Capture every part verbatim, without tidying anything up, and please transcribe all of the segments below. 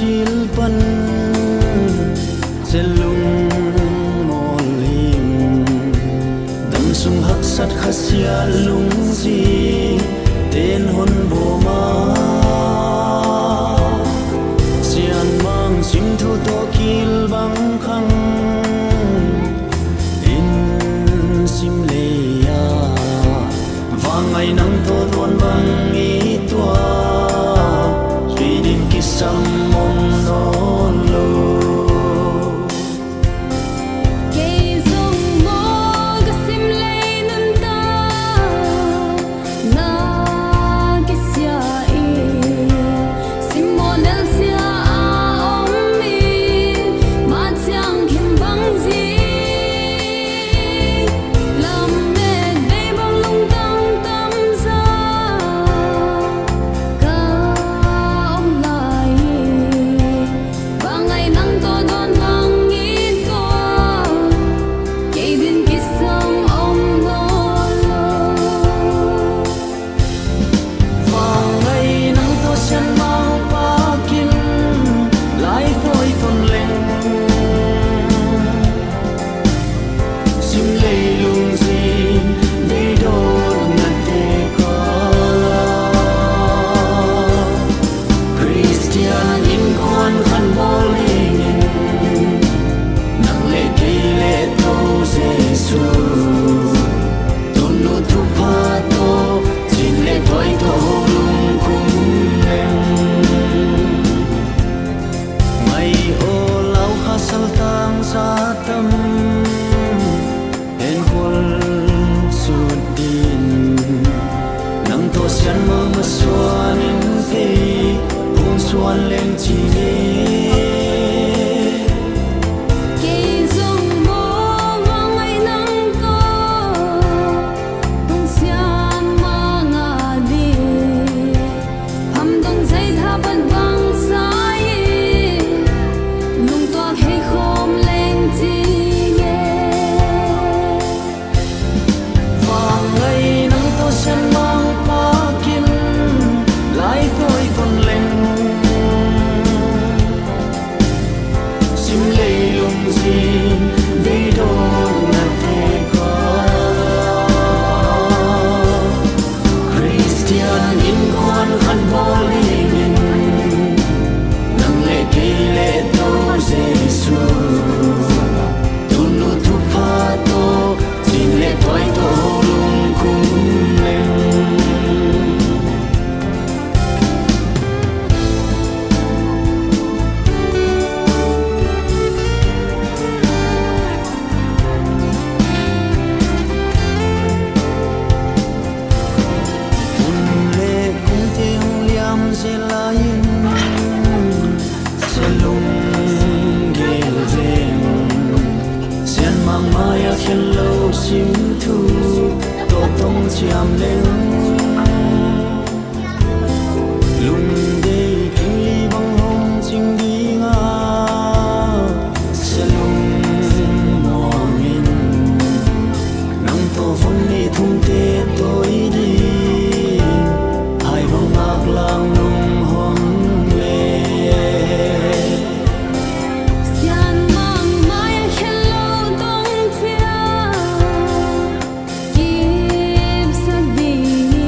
Sil pan sia lungmawl hing, damsung haksat khasiat lungzing ten hon bawm a, Sianmang simthu tawh kilbang khang in sim lei a, vangngai nang tawh dawn bang i tuah, kei din kisam om nawn lo. Kei zong maw ka sim lei nuntak na kisia in, simmawh nelsia a om in, ma ciang khin bang zing, lamet bei bang lungtang tam zah ka om lai hi. Vangngai nang tawh dawn bang i tuah, kei din kisam om nawn lo. Vangngai nang tawh Sianmang pakin lai tawi ton leng, sim lei lungzing deih dawn nate kal a, Khristian innkuan khat bawl dingin, nang le kei le Topa Jesu, Tonu thupha tawh cin le tuai tawh ho lungkhum leng, ngai aw lau kha saltang sa tam enkol sut din, nang tawh Sianmang masuan in thei phung suan leng ci ne. Kei zong maw vangngai nang tawh hong Sianmang a ding, hamdong zaitha pat bang sa in, lungtuak hei khawm leng ci nge. Vangngai nang tawh Sianmang pakin lai tawi ton leng, sim lei lungzing deih dawn nate kal a, Khristian innkuan khat bawl dingin, nang le kei le Topa Jesu, Tonu thupha tawh cin le tuai tawh ho lungkhum leng. Hun le kum teng liam zel lai-in, sia lunggel veng, Sianmang mai-ah khen lo simthu tawh tong ciam leng, lungdei kingli bang hong cing ding a, sia lungmuang in, nang tawh vun nih thumte tawi ding, hai bang ngaklang nung hong le. Sianmang mai-ah khen lo tong ciam kipsak ding,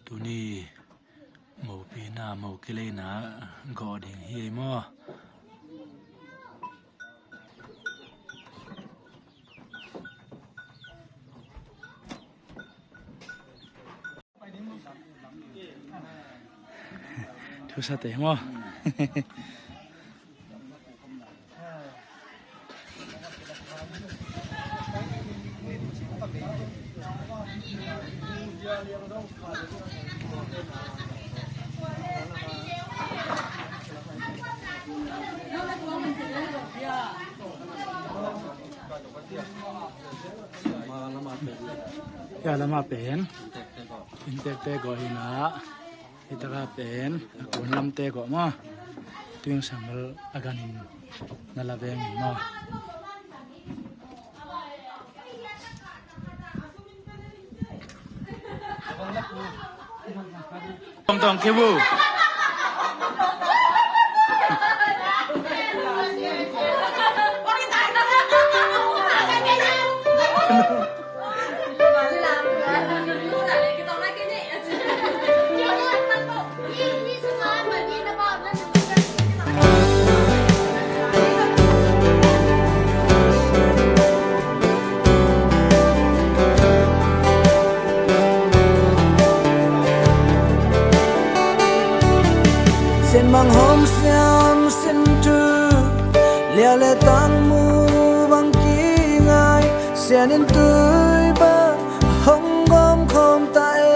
Tuni mopina, mo kileina gawh ding hi ei maw? Thusate maw? Ya lama pen inntekte gawh hi na. Hi taka pen a kuan lamte gawh maw? Tuingsang bel a ganin na la veng in maw? Tong tong kibu. Sian mang hawm siam sin thu, lia le tang mu bang kingai, sian in tui bang hong gawm khawm ta e.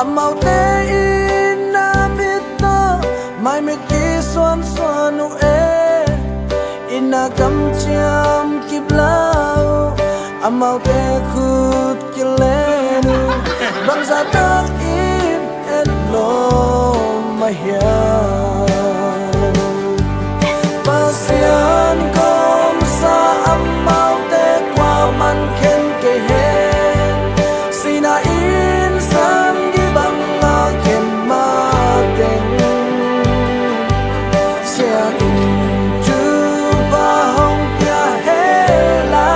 Amaute in na mit tawh maimit kisuansuan uh e. Inn a kamciam kipla uh, amaute khut kilen uh, bangzah takin etlawm mah hiam? Pasian kawmsa amaute kuaman khen kei hen. Sinai inn sam kibang a khen mateng, sian in thupha hong pia hen la.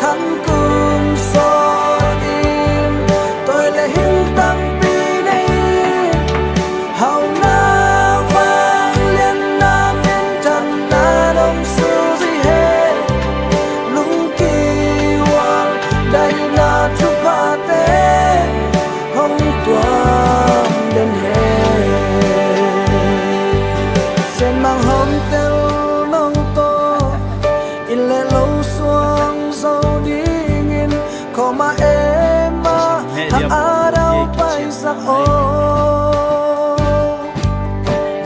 Khan kum sawt in tawi le hing tampi nei, hauhna vangliatna minthanna nong suzi hen. Lungkiual daina thuphate hong tuam den hen. Sian mang hawm tel no tawh inn le lo suang zo dingin khawm a, em a, hang a dau paisak aw.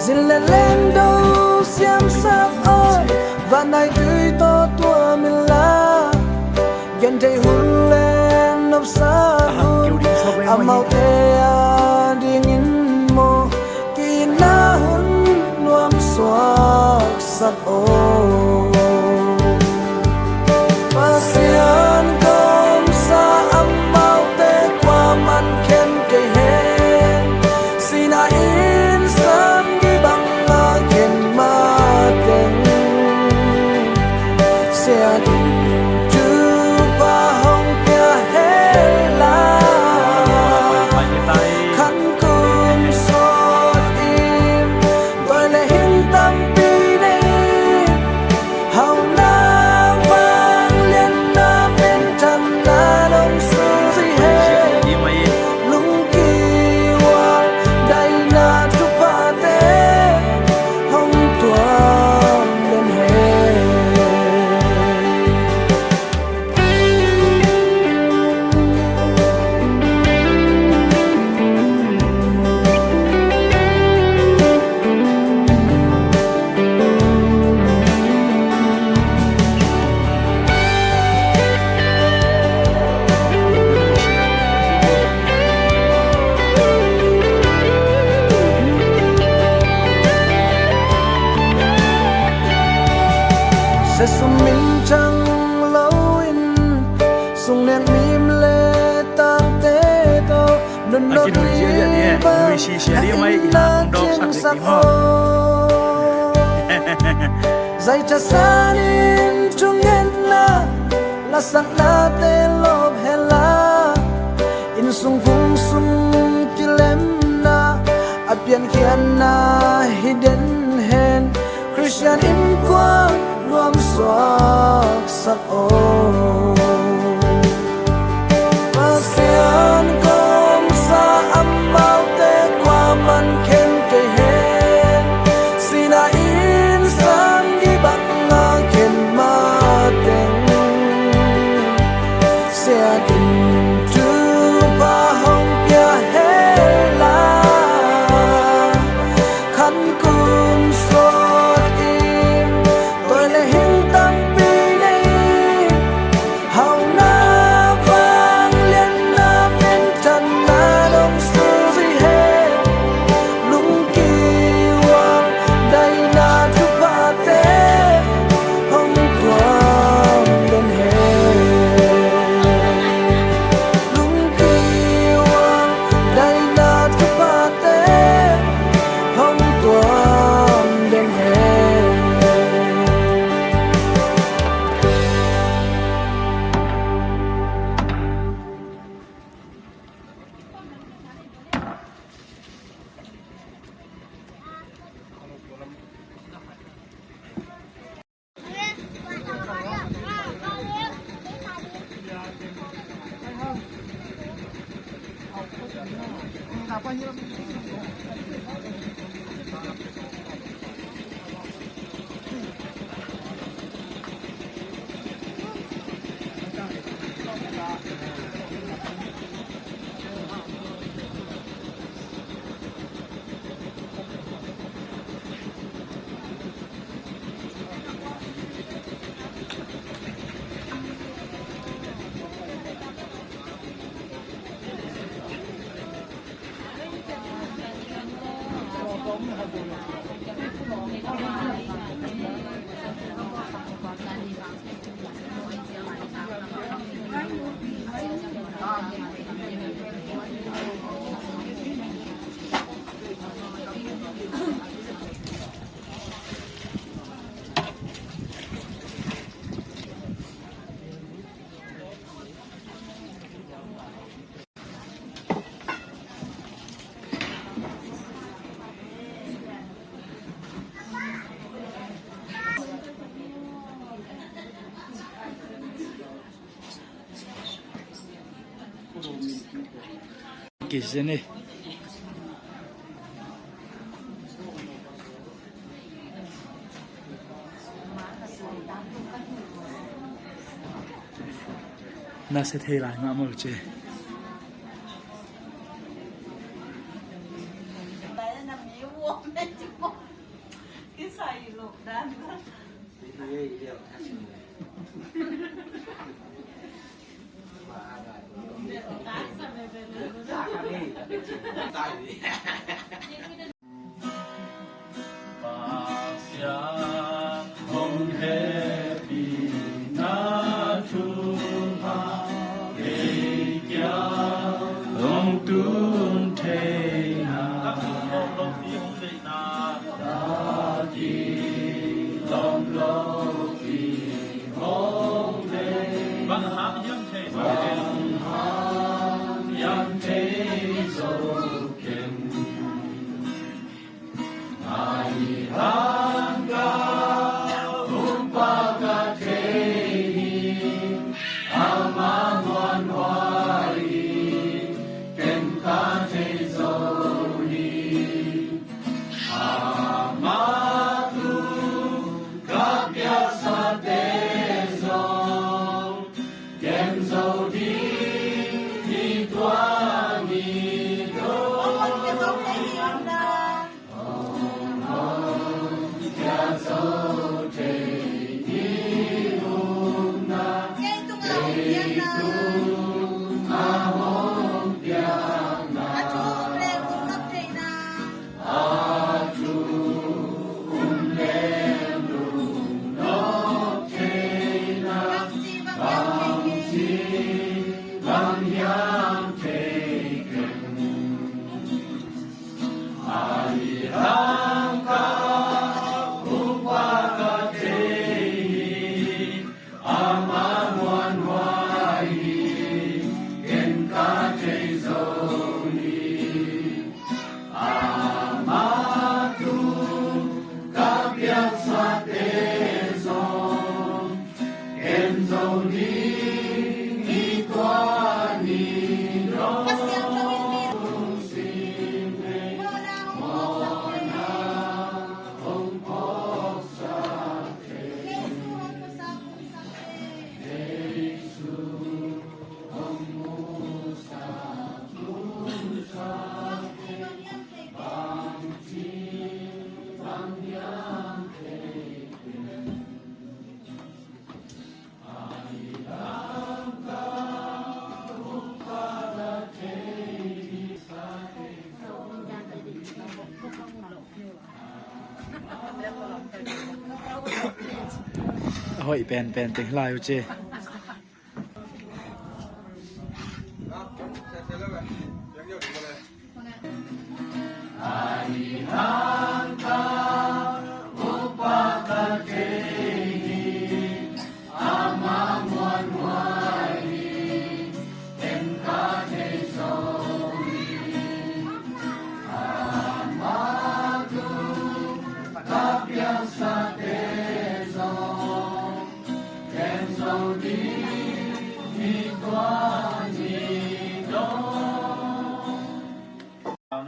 Zin le leng do siamsak aw. Van nai tui tawh tuam in la, genthei hun le nopsa hun, amaute a dingin maw, ki-itna hun nuam suaksak aw. Pasian kawmsa amaute kuaman khen kei hen. Sinai inn sam kibang a khen mateng, sian in thupha hong pia hen la. Khan kum sawt in tawi le hing tampi nei, hauhna vangliatna minthanna nong suzi hen. Lungkiual daina thuphate hong tuam den hen. Siasum min thang loin, sungnek mim le tangte tawh nunnawn mi bang a inn ah ciangsak aw. Zai thasan in thungetna, lasaknate lawp Piankhiatna hi den hen, Khristian innkuan nuam suaksak o. Pasian kong sa amaute kuaman khen kei hen, sihna innsan gih bang a khen mateng. Sian in thupha hong pia hen la, khan kum sawt in toi le hing tampi nei. Hauhna vangliatna minthanna dong suzi hen, lungkiuang daina thuphate hong tuam den hen. Lungkiuang daina thuphate hong tuam den hen. Kizene. Na se thei lai mah maw ce. Pasian hong hehpihna thupha, ei kiang hong tun theihna, lawng lopi hong deihna, lawng lopi hong deihna, bang hang hiam thei, bang hang hiam thei zo ken. Nai hang ka hong pa ka thei hi, ama muanhuai hi, ken ka thei zo hi. Ama tung ka piaksate zong ken zo ding hi, tua ni dong. A hoih penpen teng lai uh ci.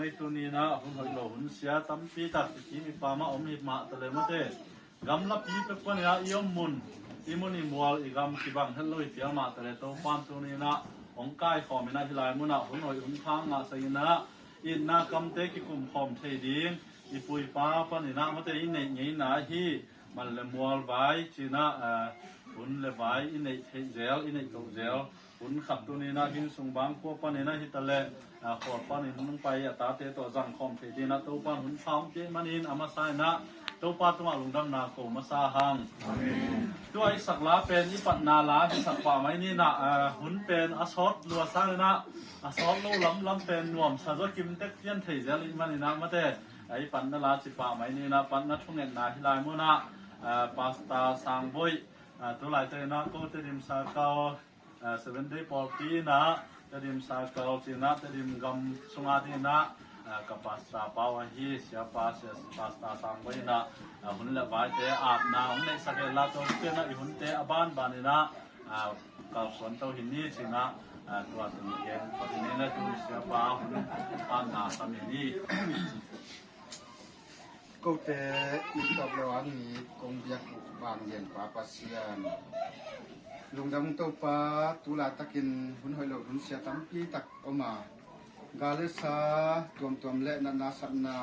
Ngei tuni-in ah hun hoih lo hun sia tampi tak i kim i pam ah om hi mah ta leh mate, gamlapi pek panin ah i om mun, i mun i mual, i gam kibang het lo i pial mah ta leh Topa'n tuni-in ah hong kaikhawm in ah hih lai mun ah hun hoih hun pha ngahsak in ah itna kamte kikum khawm thei ding i pu i pa panin ah mate i neih ngeina hi. Man le mual vai ci-in ah, ah, hun le vai i neih theih zel, i neih toh zel. Hun khat tuni-in ah hih sung bang khua panin ah hi ta leh, ah, khua panin hong pai a tate tawh zang khawm thei dingin ah Topa'n hun pha hong pia ahih manin a masa-in ah Topa tungah lungdamna ko masa hang. Amen. Tua i sak la pen i patna la hi sak pah mai ni-in ah, ah, hun pen a sawt lua sangin ah a sawt lo lamlam pen nuamsa zaw kim tek pian thei zel ahih manin ah mate, ah, i patna la ci pah mai ni-in ah patna thungetna hih lai mun ah, ah, Pastor Sang Boih, ah, tu laitakin ah ko Tedim Sakau, ah, Seven Day pawlpi in ah Tedim Sakau ci-in ah Tedim gam sungah dingin ah, ah, ka pastor pa uh ahi Siapa, Sia Pastor Sang Boih in ah, ah, hun le vaite apna hong neihsak hen la, tua khit ciangin ah i hunte a banbanin ah, ah, kalsuan to hi ni ci-in ah, ah, tua teng gen phot hi ni. Na tu Siapa hun apna sam hi ni. Kote i tawp lo a ngi kong biak uh vanglian pa Pasian, lungdam ung Topa, tu laitakin hun hoih lo hun sia tampi tak om a, gal le sa tuamtuam le natna satna,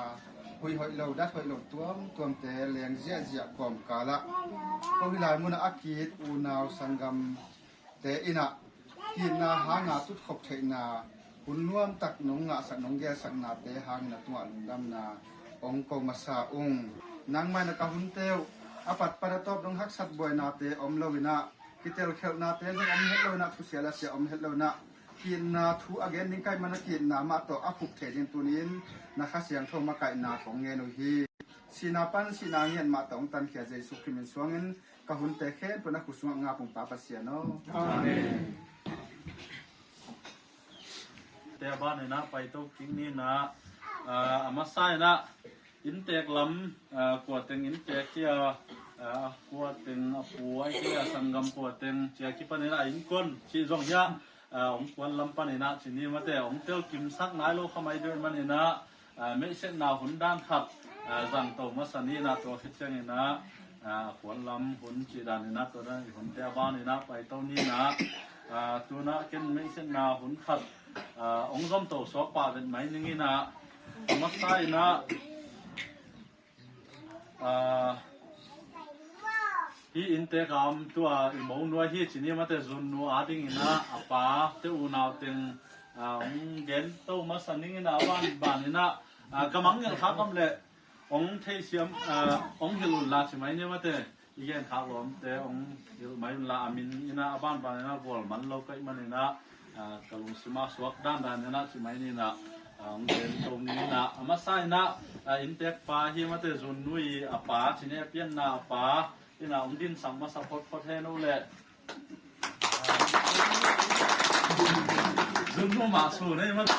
huih hoih lo dat hoih lo tuamtuamte leng ziahziah kawmkal ah ko hih lai mun ah a ki-it unau sanggamte in ah ki-itna hanga tutkhop theihna hun nuamtak nong ngahsak nong gelsaknate hangin a tungah lungdamna hong ko masa ung. Nangmah in ah ka hunte uh a patpat a tawp dong haksat buainate om lo-in ah, kitelkhelhnate zong om het lo-in ah, thusia lasia om het lo-in ah, ki-itna thu a gen ding ka hih manin ah ki-itna mah tawh a phup thei ding tuni-in na Kha Siangtho makaihna kong ngen uh hi. Sihna pan sihna ngiat mah tawh hong tankhia Jesu Khrih min suangin ka hunte khempeuh na khut sungah ngap ung Pa Pasian aw. Amen. Te a banin ah paito kik ni-in ah, ah, a masa-in ah inntek lam, ah, kua teng inntek hi a, ah, kua teng a pu ahi kei a, sanggam kua teng ci a kipanin ah a innkuan cih zong hi a, ah, hong kuan lam panin ah ci ni mate, hong telkimsak nai lo kha mai deuh ahih manin ah, ah, meihsetna hun dan khat, ah, zangto masa ni-in ah, tua khit ciangin ah, ah, kuan lam hun cih danin ah tua dan i hunte a banin ah paito ni-in ah, ah, tu-in ah ken meihsetna hun khat, ah, hong zomto suak pah vet mai ning in ah, a masa-in ah, ah, hih inntek a om tua i monu ahi ci ni mate, Zunnu a dingin ah a pate unau teng, ah, hong gento masa ning in ah, a banbanin ah, ah, ka mangngilh khak om leh hong theisiam, ah, hong hilh unla ci mai ni mate, i genkhak lawmte hong hilh mai unla, a min in ah a banbanin ah vual man lo ka hih manin ah, ah, ka lungsim ah suak dandan in ah ci mai ni-in ah, ah, hong gento ni-in ah, a masa-in ah, ah, inntek pa hi mate, Zunnu i a pa ci ni, a pianna a pa in ah hong dinsak masa photphot hen uh leh, ah, Zunnu mah su nei mate.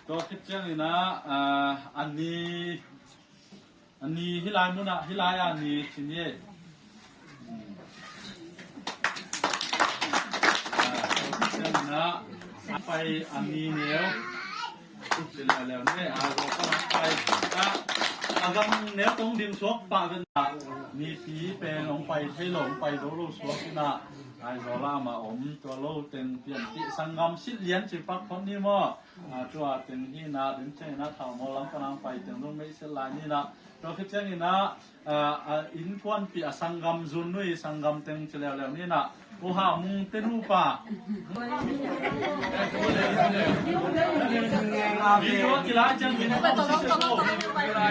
Tua khit ciangin ah, ah, a ni A ni hih lai mun ah, hih lai a ni ci ni. Ah, pai a ni neu. Ci leuleu ni, a, a gam neu tong dim suak pah ven a. Nipi pen hong pai thei lo, hong pai zo lo suak in ah. Aizawl ah mah om, tua lo teng pianpih sanggam sit lian ci pak phot ni maw. Ah, tua teng hi-in ah, ding ciangin ah, Thaumawl lam pan hong pai teng zong meihset lai ni-in ah, tua khit ciangin ah, ah, ah, innkuanpih a sanggam, Zunnu i sanggam teng ci leuleu ni-in ah, U Hau Mung te nupa. Video a kilai ciang video a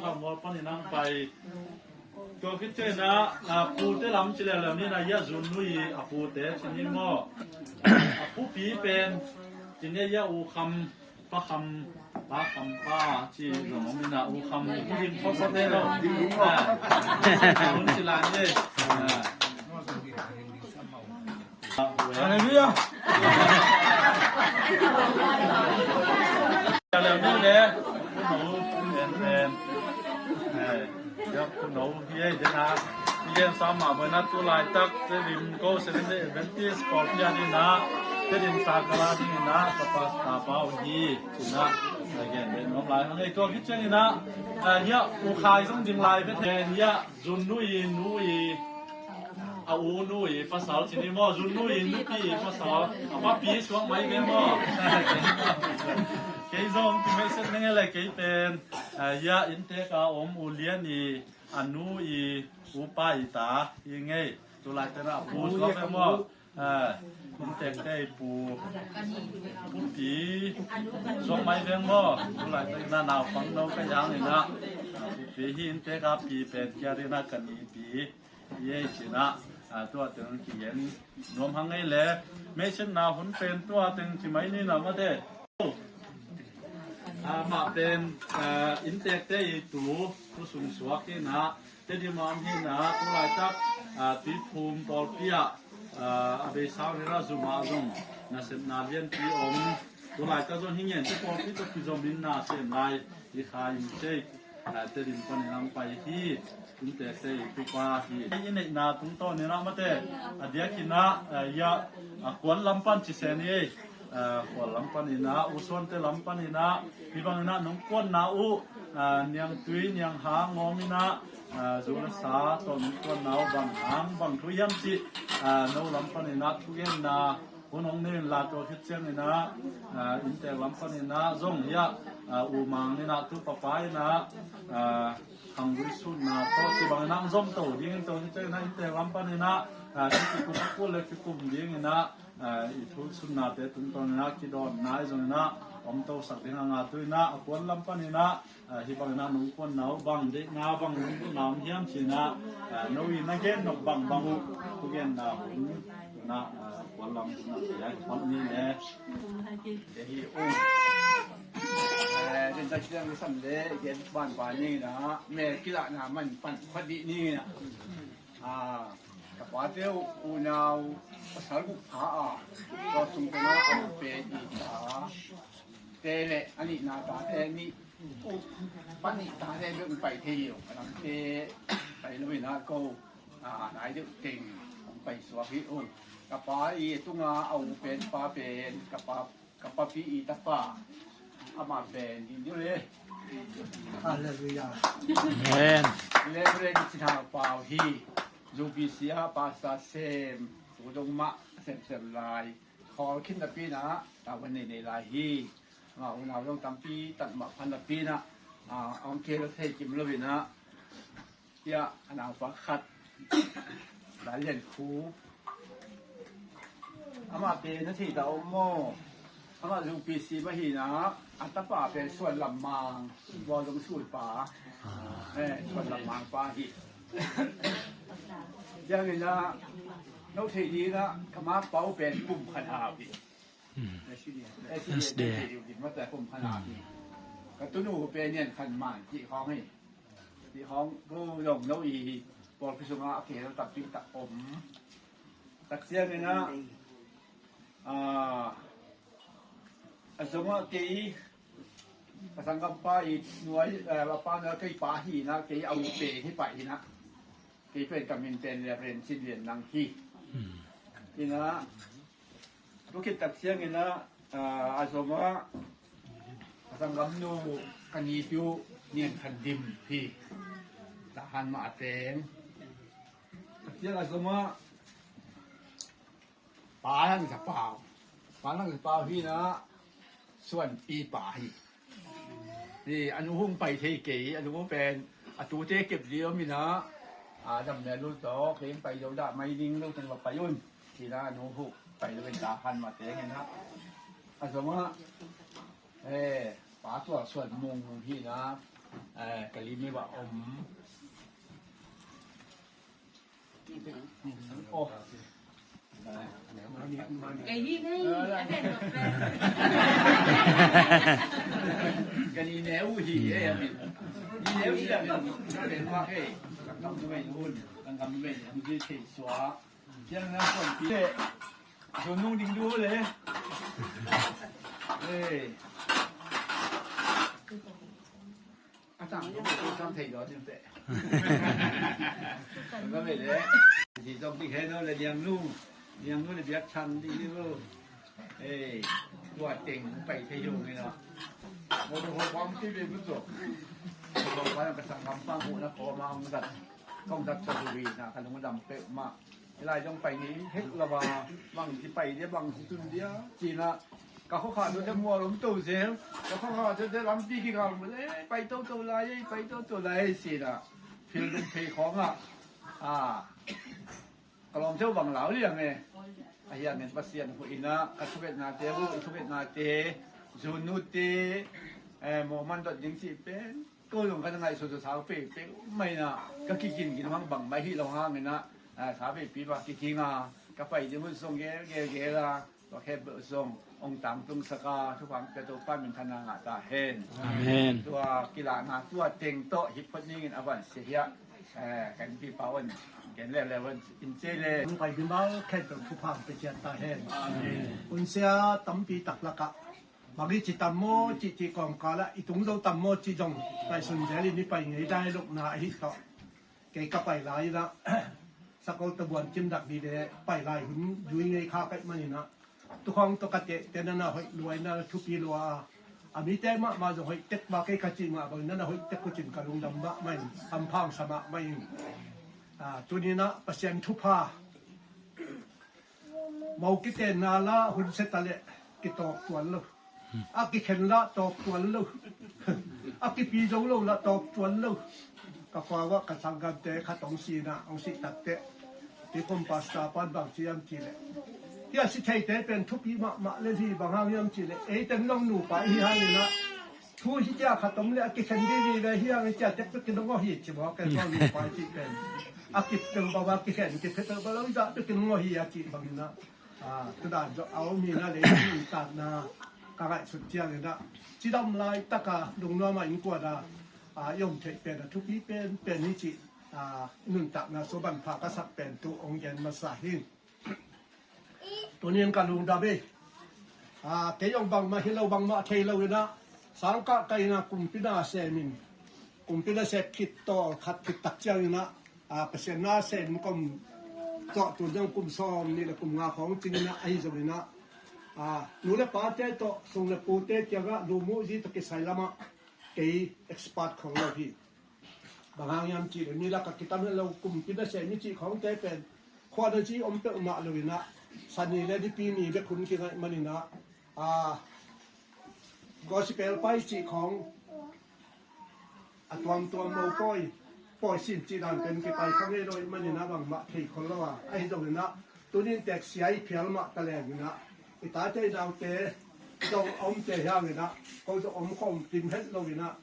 Khammual panin ang pai. Tua khit ciangin ah, a pute lam ci leuleu ni na, hia Zun nu i a pute ci ni maw. A pupi pen ci ni, hia U Kham, Pa Kham, Pa Kham pa ci zong om ni na, U Kham hi ding khawk sa te lo. Ah. Hun ci lai ni. Ah. Halleluiah. Halleluiah le. Khunu en en. Eh, ya khunu hi ei dena. Hi en sa mah bawina tu laitak Tedim ko Seventh Day Adventist pawlpi a dina. Tedim sakala dina ka pastor pa uh hi. Cina. Again, den om lai. Hang ei tua khit ciangina. Ah, ya U Khai zong ding lai ve. Hia Zun nu i nu i, a u nu i pasal ci ni maw, Zun nu i nupi i pasal, a papi suak mai ve maw. Kei zong ki message nenge le kei pen, ah, hia inntek a om U Lian i a nu i upa i ta i ngei, tu lai tena a pu suak ve maw. Ah, inntekte i pu, pupi suak mai veng maw. Tu laitak ina naupang no ka hang ina, ah, pupi hi inntek a pi pen kia dina ka nipi. Ye cina, ah, tua teng ki gen nuam hang ei le. Mei sin na hun pen tua teng ci mai ni na mate. Ah, mah pen, ah, inntekte i tu, tu sung suak ina. Tedim a om hi na, tu laitak, ah, Tuiphum pawlpi ah, ah, a bei sau hi ra zumah zong nasepna lianpi om. Tu laitak zong hi ngen tu pawlpi tawh kizom in na sem lai, i kha in cei, ah, Tedim panin ang pai hi, inntekte i tupa hi. I neihna tungtawn in ah mate, a diakin ah, ah, ya, ah, kuan lam pan ci sen hi ei. Ah, khual lam panin ah, U Suante lam panin ah, hi bangin ah nong kuanna uh, Niangtui nianghang ngawm inah, zu le sa tawh nungkuanna uh bang hang bang thu hiam cih, no lam paninah thugenna hun hong nei inla, tua khit cianginah inntek lam paninah zong hiah, u Mang inah tu papa inah khanggui sutna tawh ci banginah zom to dingin, tua khit cianginah inntek lam paninah i kikum a kul le kikum dinginah i thu sutnate tungtawn inah kidawnna i zong inah om tosak ding a, nga tu inah a puan lam pan inah hih bang inah nungkuanna uh bang deihna bang nungkuanna om hiam ci inah no i na gen nop bangbang uh thugenna hun inah a puan lam hun ah pia i hot ni le hi ung. Rintak ciang i sam le gen banban ni inah mel kilahna man pan khuat dih ni inah ka pate uh unau pasal guk pha a, tua sung tengah a pen i ta te le a nihna tate nih uh panih tate bek hong pai thei hi uh. A dangte pai lo inah ko nai deuh teng hong pai suak hi uh. Ka pa i tunga a u pen pa pen ka pa ka papi i tapa amah pen hi ding le. Halleluiah. Amen. Reverend Cin Hau Pau hi. Zu P C ah pastor sem, tu dong mah semsem lai. Khawl khin napi inah tavuan nei nei lai hi. Amah unau zong tampi tak mah phan napi inah a hong kihel thei kim lo inah Hiah a naupa khat, Dal Lian Khu. Amah pen na thei ta om maw? Amah Zu P C mah hi inah a tapa pen Suan Lam Mang, Bawl Zong Sui pa. Eh, Suan Lam Mang pa hi. Ciangin ah no thei ding ah ka ma pa uh pen kum khat hau hi. S D A. Ka tunu pen Nian Khan Man cih khawng hi. Cih khawng ko zong no i hi. Pawlpi sungah a kihel tampi tak om. Tak ciangin ah, ah, a zongah kei ka sanggampa i nuai, eh, a pa nuai kei pa hi inah kei a u pen hi pah inah. Kei pen ka min pen Reverend Cin Lian Nang hi. Inah Tua khit tak ciangin ah, ah, a zomah a sanggamnu ka nipi uh Nian Khan Dim hi. Tahan mah a teng. Tak ciang a zomah Pa Lang Za Pau. Pa Lang Za Pau hi inah Suan pi pa hi. Hi, a nu hong pai thei kei, a nu pen a tute kep ding om inah, a dam mel uh tawh kei pai lo dah mai ding lo teng va pai un. Hi inah a nu hong pai lo in tahan mah teng inah. A zomah, eh, Pa Tual Suan Mung hi inah, eh, ka lim i va om. Kei hi nei, a den lo pen. Ka ni neu hi, eh, a min. Ni neu hi a min. Ka pen mak, eh. Ka kam tu mei hun. Ka kam tu mei hun. Hong zui thei suak. Ciang na suan pi. Zun nung ding du le. Eh. A tang ko ko tang thei lo tin te. Ka ve le. Di tong ti he lo le liang lu. Liang lu le biak chan di lu. Eh, tua teng pai thei lo ni na. Mo to ho bang ti ve bu to. Ko ba ka sang kam pang ko na ko ma ang dat. Kong dat sa du wi na ka lung dam pe ma. Lai zong pai ngei hek lo a, bang ci pai dia, bang ci tun dia, ci na. Ka khuakha tu te mual om to zel, ka khuakha tu te lampi kikal mu le, pai toto lai, pai toto lai, ci na. Phil dum phei khawng ah, a, ka lawm teu bang lau liang e. A hiang in Pasian hu ina, ka thuketna te hu, i thuketna te, zunute, eh, mo man dot ding ci pen. Ko zong ka na ngaihsut sawsau pekpek mai na, ka kikin kin hang bang mai hi lo hang ina, a, sa pekpi ba kiking a, ka pai ding hun zong gel gel gel a, tua khempeuh zong hong tangtung sak a, thupha pia Topa min thana ngah ta hen. Amen. Tua kilahna tua teng tawh hih phot ningin a van sia hiah, eh, kan pi pa un, ken leuleu un in cia le. Hong pai ding bal khempeuh thupha pia ciat ta hen. Amen. Hun sia tampi tak lakah Bang i ci tam maw, cih cih kawmkal ah i tung zo tam maw cih zong ngaihsun zel in i pai ngei dai lukna ahi tawh. Kei ka pai lai in ah sakol tabuan cimdak dih le pai lai hun zui ngei kha kaih man in ah, tukhawng tawh ka teh tena na hoih lua in ah thupi lua a, A mite mahmah zong hoih tek mah, kei ka cih mah bangin na hoih tek uh cin ka lungdam mahmah in, hampha sa mahmah ing. Tuni-in ah Pasian thupha, mo kitenna lah hun se ta leh kitawk tuan lo, a kikhen lah tawk tuan lo, a kipi zo lo lah tawk tuan lo. Ka khua uah ka sanggamte khat hong si-in ah, hong sih takteh, tukum pastor pan bang ci hiam cih leh, hih a si theite pen thupi mahmah lel hi. Bang hang hiam cih leh ei teng zong nupa i hi hangin ah, thu hi ciang khat om leh a kikhen vive hi hang, hi ciang tek bekin hong aw hi ci maw, ken zong nupa i cih pen a kipeuh bang a kikhen kipeuh bang lo, i zah bekin hong aw hi a cih bangin ah, tu dan zong a om hi-in ah, lei nuntakna ka ngaihsut ciangin ah, cidam laitak a lungnuam a innkuan a i om theih pen a thupi penpen hi cih, i nuntakna sung manpha ka sak pen tu hong gen masa hi. Tuni-in ka lungdam hi. Kei zong bangmah hi lo, bangmah thei lo-in ah, sangkah ka inn ah kumpi na sem in, kumpi na sem khit, tawl khat khit tak ciangin ah, Pasian na sem in, kum, zawh tun zong kum sawmnih le kum nga khawng cingin ah, ahi zongin ah, nu le pate tawh, sung le pute kiangah, lum uh zi tawh kisai lamah kei expert khong lo hi. Bang hang hiam cih leh mi lakah kitam het lo, kumpi na sem i cih khawngte pen khua na zi om peuhmah lo-in ah, Sani le Nipi ni bek hun kingaih manin ah, gospel pai cih khawng, a tuamtuam lo pawi, pawi sin cih dan pen kipai kha ngei lo ahih manin ah bangmah thei khol lo a, ahi zongin ah, tuni-in teek sia i phial mah ta lengin ah, i tate i naute zong a omte hi hangin ah, ko zong om khawm kim het lo-in ah,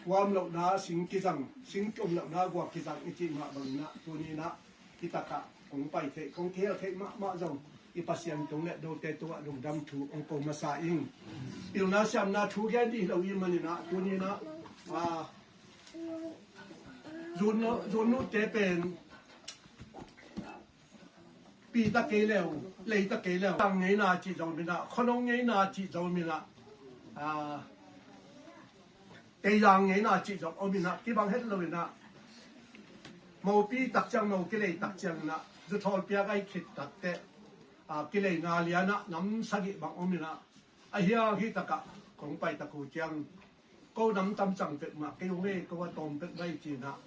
guam lohna sing kizang, sing om lohna guam kizang i cih mah bangin ah, tuni-in ah hih takah kong pai theih, kong kihel theih mahmah zong i Pasian tung le note tungah lungdam thu hong ko masa ing. Pilna siamna thu gen dih hi lo ahih manin ah, tuni-in ah, zun, zun nuhte pen pi ta kei leu, lei ta kei leu, tang ngeina cih zong om-in ah, khonong ngeina cih zong om-in ah, teizang ngeina cih zong om-in ah, kibang het lo-in ah, mopi tak ciang, mo kilei tak ciangin ah, zuthawl piak ahi khit takteh, kilei nga lian ah nam sagih bang om-in ah, ahi hang hih takah kong pai tak uh ciang, ko nam tam cang peuhmah kei hong ei, ko a tawm peuhmah hi ci-in ah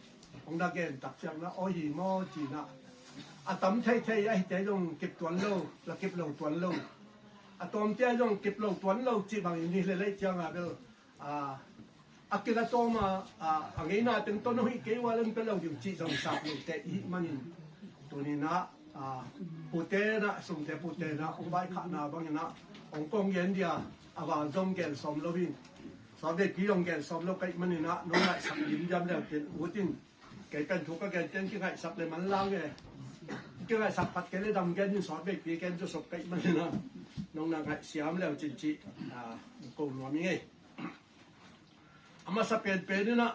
hong na gen tak ciangin ah, aw hi maw ci-in ah, a tam theithei ahite zong kip tuan lo, la kip lo tuan lo, a tawmte zong kip lo tuan lo cih bangin hi lel ahih ciangin ah bel, a kila tawm a, a ngeina teng tawh hong hih kei ua leng pia lo ding cih zong sak lo teh i hih manin, tuni-in ah, pute in ah, sungte pute in ah hong vaikhakna bangin ah, hong kong gen dia, a val zong gen sawm lo hi. Sawtveipi zong gen sawm lo ka hih manin ah, nong ngaihsak limliam leu ken ut in. Kei pen thu ka gen teng kingaihsak le manlang e. Kingaihsak phat kei le dam gen in, sawtveipi gen zawsop ka hih manin ah, nong na ngaihsiam leu cin cih ko nuam ing ei. A masa penpen in ah,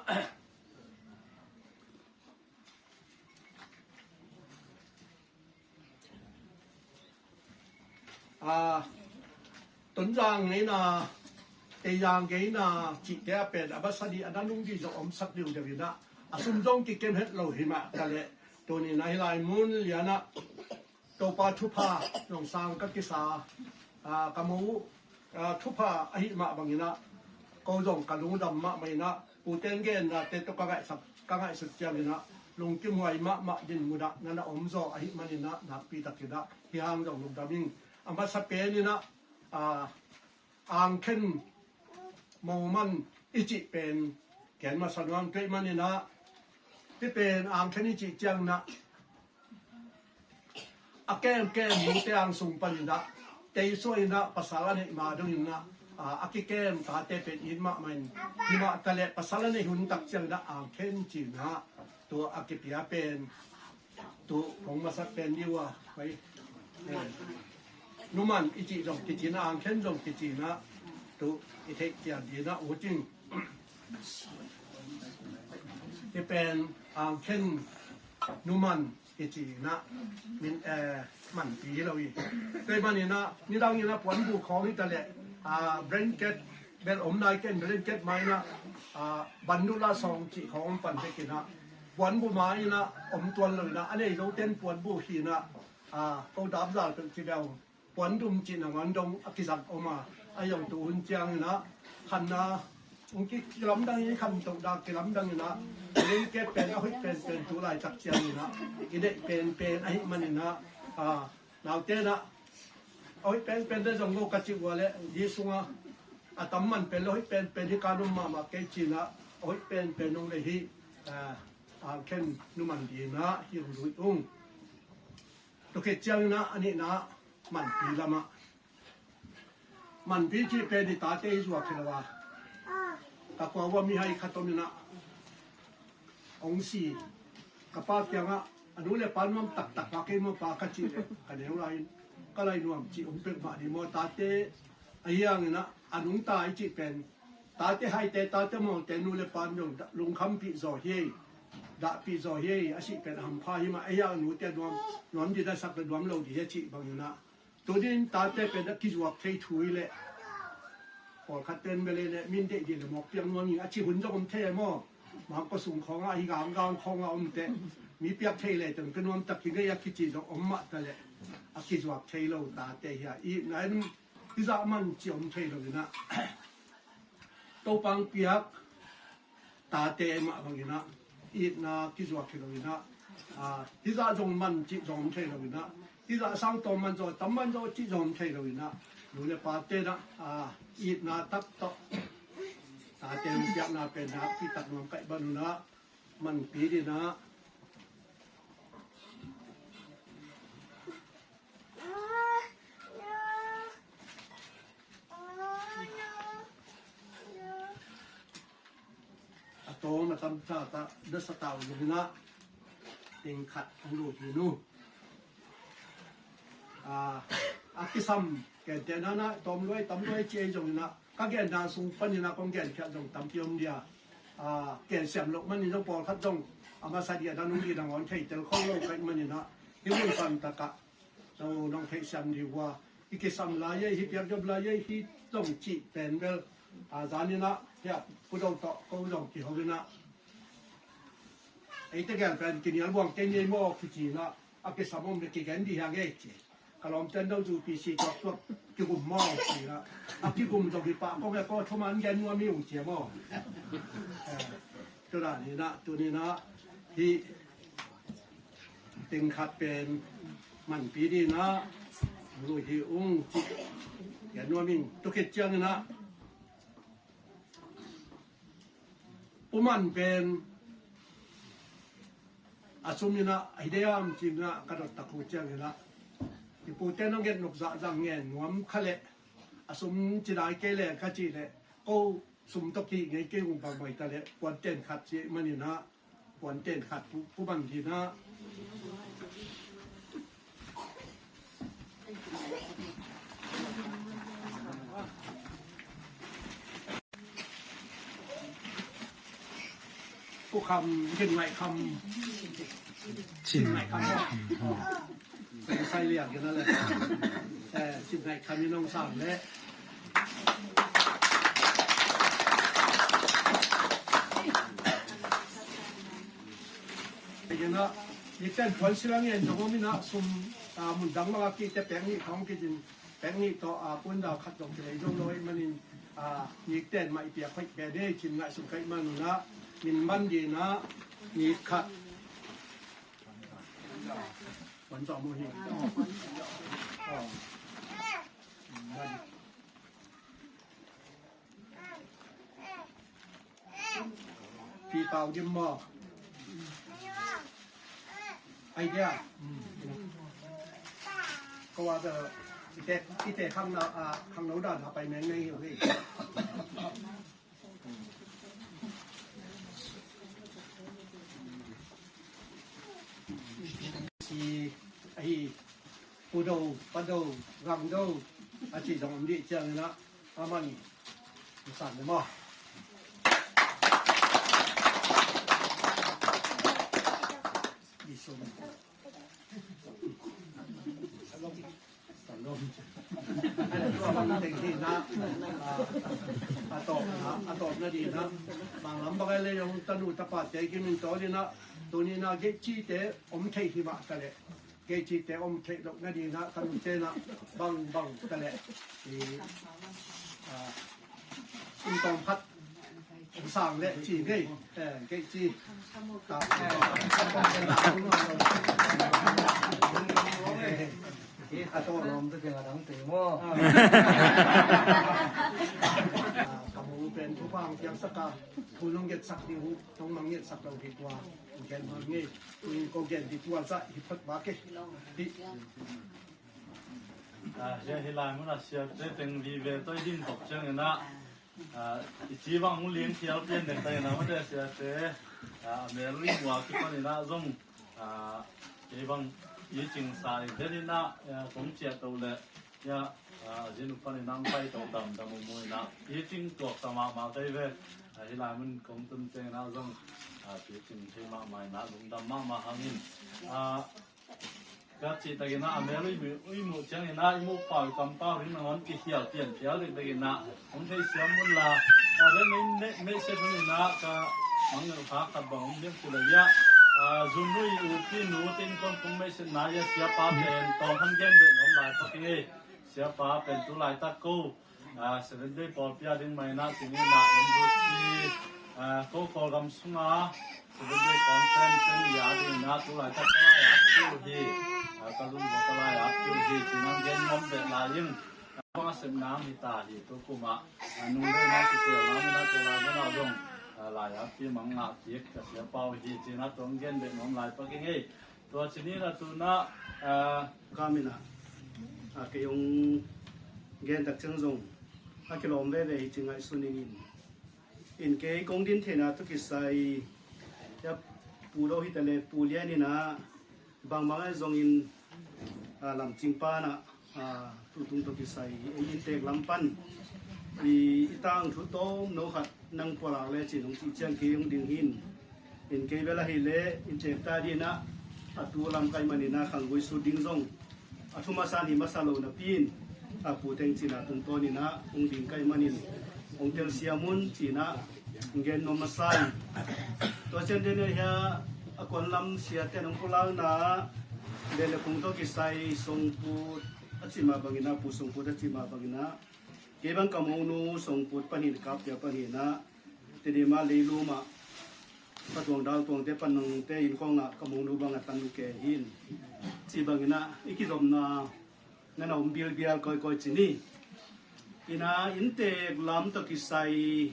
Tonzang ngeina, teizang ngeina cihte a pen a masa dih, a nanung dih zong omsak deuhdeuh in ah, a sum zong kikem het lo hi mah ta leh, tuni-in ah hih lai mun lian ah Topa thupha zong sang ka kisa, ka mo uh thupha ahih mah bangin ah, ko zong ka lungdam mahmah in ah, pute in gennate tawh ka ngaihsak, ka ngaihsut ciangin ah, lungkimhuai mahmah dinmun ah na na omzaw ahih manin ah, nakpi takin ah hih hang zong lungdam ing. A masa pen in ah, angkhen moman i cih pen gen masa nuam kei manin ah, hih pen angkhen i cih ciangin ah, a kemkem nute ang sung panin ah, teisuah in ah, pasal a neih ma dongin ah, a kikem tate pen it mahmah in, hi mah ta leh pasal a neih hun tak ciangin ah angkhen ci-in ah, tua a kipia pen tu kong masak pen dih uh a, numan i cih zong kici-in ah, angkhen zong kici-in ah, tu i theih cian dih in ah ut ing. Hih pen angkhen numan kici-in ah, min, eh, manpi hi lo hi. Tua ahih manin ah, nidangin ah puanbu khawng hi ta leh, blanket, bel om nai ken, blanket mah in ah, bandula sawng cih khawng om pan bekin ah, puanbu mah in ah om tuan lo in ah, a nei zote in puanbu hi in ah, ko dapzal peuh ci bel Puandum cih nangawn dong a kizang om a, a zong tu hun ciangin ah khanna hong ki, kilamdang in, khan toh dah kilamdang in ah, a lungke pen a hoih penpen tu laitak ciangin ah i deih penpen ahih manin ah, a, naute in ah a hoih penpen de zong go ka cih ua leh, hi sungah a tam man pen lo, hoih penpen hi kan om mahmah kei ci-in ah, a hoih penpen hong lei hi, a, a khen numan ding in ah hi hong lui ung. Tua khit ciangin ah a nihna manpi lamah, manpi cih pen i tate i zuak hi lo a, ka kua ua mihai khat om in ah, hong si, ka pa kiangah, a nu le pa nuam taktak a, kei maw pa ka cih leh ka neu lai in, ka lai nuam cih hong pek mah ni maw, tate a hiang in ah, a nungta i cih pen tate haite, tate mawngte nu le pa in zong lungkhampih zaw hi ei, dahpih zaw hi ei, a cih pen a hampha hi mah, a hiang a nute nuam, nuam ding a sak le nuam lo ding hi a cih bangin ah, tuni in tate pen a kizuak thei thu hi leh, pawlkhat ten bel ei leh min deih ding le mawk piang nuam ing a cih hun zong om thei e maw. Mangkua sung khawngah, hi ganggang khawngah om teh, mi piak thei le teng ka nuam tak hi ngei a kici zong om mah ta leh, a kizuak thei lo tate hi a, i na in hizah man ci om thei lo in ah, Topa hong piak tate mah bangin ah, itna kizuak hi lo in ah, a, hizah zong man cih zong om thei lo in ah, hizah sang tawm man zaw, tam man zaw cih zong om thei lo in ah, nu le pate in ah, a, itna tak tawh tate hong piakna pen ah, pi tak nuam kaih ban un ah, manpi ding in ah, a tawng na kamta ta, na sa tau zong in ah, teng khat hong lut hi nu. A, a kisam, kente na na, tawm luai, tam luai ci ei zong in ah, ka genna sung panin ah kong genphiat zong tampi om dia. A, ken siam loh manin zong pawlkhat zong a masa dia na nung ding nangawn thei tel khong lo kaih manin ah, hi mun pan takah, so nong theihsiam dih uh a, i kisam lai ei, hi piak zop lai ei, hi zong cih pen bel, a, zan in ah, hiah Pu Do tawh ko zong kiho in ah, eite gel pen kinial buang kei ni ei maw kici in ah, a kisam om le kigen dih hiang ei ci. Ka lawmte in dong zu P C tuaktuak kigum maw ci in ah, a kigum zong hi pah kong e, ko thuman gen nuam hi ung ci maw. Eh, tua dan in ah, tuni in ah, hih teng khat pen manpi ding in ah, lui hi ung ci, gen nuam ing. Tua khit ciangin ah, Pu Man pen a sum in ah, hi diam ci in ah, ka dot tak uh ciangin ah, i pute nong gen nukzah zang ngen nuam kha leh, a sum ci nai kei leh ka cih leh, ko sum tawh kih ngei kei ung bang mai ta leh, puan ten khat ci manin ah, puan ten khat Pu, Pu Man ding in ah. Pu Kham, Cin Ngaih Kham. Cin Ngaih Kham. Sai liang kena le. Eh, Cin Ngaih Kham in hong sang le. Kena, ni ten tuan silang en zong om in ah, sum, ah, mun dang mah a kite pek nih khawng kitin, pek nih tawh, ah, pun dau khat zong kilei zo lo ahih manin, ah, ni ten mah i piak hoih pen ei, Cin Ngaih sum kaih man un ah, min man ding in ah, ni khat. Wan zong mu hi. Oh. Pi Pau Dim maw? Idea. Ko a bel, i te, i te khangno, a, khangno dan a pai meng meng hi uh hi. Si, ahi, Pu Do, Pa Do, Gang Do, a ci zong om dih ciangin ah, a man, san le maw. Di sum. Salom. Salom. Teng hi na, a, a tawpna, a tawpna di na. Manglam bang ai le yong tanu tapa te kimin to di na. Tuni na gei ci te om thei hi mah ta le. Kei cite om theih loh nadingah ka nute nah bangbang ta leh i, a, kum tawm khat sang leh ci ngei. Eh, kei ci. A, a tawlawm te teng a dang te maw? A, ka mu pen thupha hong piangsak a, thu nong ngetsak ding uh, nong mang ngetsak lo ding tua hong gen hang ngei. Ko gen dih tua zah hi phot bak e. Hi. A, hia hi lai mun a siate teng vive toi ding tok ciangin ah, a, i ci bang hong ling thial pian dek ta in ah, mate siate, a, mel ring ua kipan in ah zong, a, kei bang i cing sa i den in ah, a, kong ciah to leh, hia, a, zin upan in ah hong pai to dam dam mu mu in ah, i cing tuak sa mahmah kei ve. A, hi lai mun kong tun ciangin ah zong, a, i cing thei mahmah in ah lungdam mahmah hangin, a, ka cih takin ah, a mel i muh, i muh ciangin ah, i muh pau, i kam pau, ring nangawn kikhial pian phial dek takin ah, hong thei siam un la, a, den nei, nei, nei se hun in ah, ka mang neu kha khat bang hong biak tu la ia, a, zun nu i u pi nu tin kong kong mei se na ia siapa pen, tawng han gen bek nuam lai pak ing ei, siapa pen tu laitak ko, a, Seventh Day pawlpi a ding mah in ah, tuni in ah M D C, a, ko Kawlgam sunga Seventh Day Conference in i a ding in ah, tu laitak ka lai a piu hi, a, ka lungbawl ka lai a piu hi, ci-in ah gen nuam bek lai ing. Bang a sepna hi ta hi, tu kum ah, a, nung dei na ki tel na, mi na tu lai na zong, a, lai a pi mang ngah kik ka sia pau hi, ci-in ah tu hong gen bek nuam lai pak ing ei. Tua ci-in ah tu in ah, a, ka min ah, a, kei hong gen tak ciang zong a kilawm veve hi ci ngaihsun ing in. In kei kong din theihna tawh kisai, ia, Pu Do hi ta leh Pu Lian in ah, bangbang ahi zongin, a, lamcing pan ah, a, tutung tawh kisai, ei inntek lam pan i, i tangthu tawmno khat nang pulak le cin hong cih ciang kei hong ding hi in. In kei bel ahih leh inntek ta ding in ah, a tu lam ka hih manin ah khanggui sut ding zong a thu masa in hi masa lo napi in, a, Pu Theng Cin a tungtawn in ah hong ding ka hih manin hong telsiam un ci-in ah hong gen nuam masa in. Tua ciang den hia, a kuan lam siate in hong pulakna Bel le Phung tawh kisai Songput a cih mah bangin ah, Pu Songput a cih mah bangin ah, kei bang ka monu Songput panin, Kapia panin ah, Tedim ah leilum ah ka tuang dal tuangte pan nangte innkhawng ah ka monu bang a tan uh kei hi in, cih bangin ah i kizopna na na om bilbial kawikawi ci ni. In ah inntek lam tawh kisai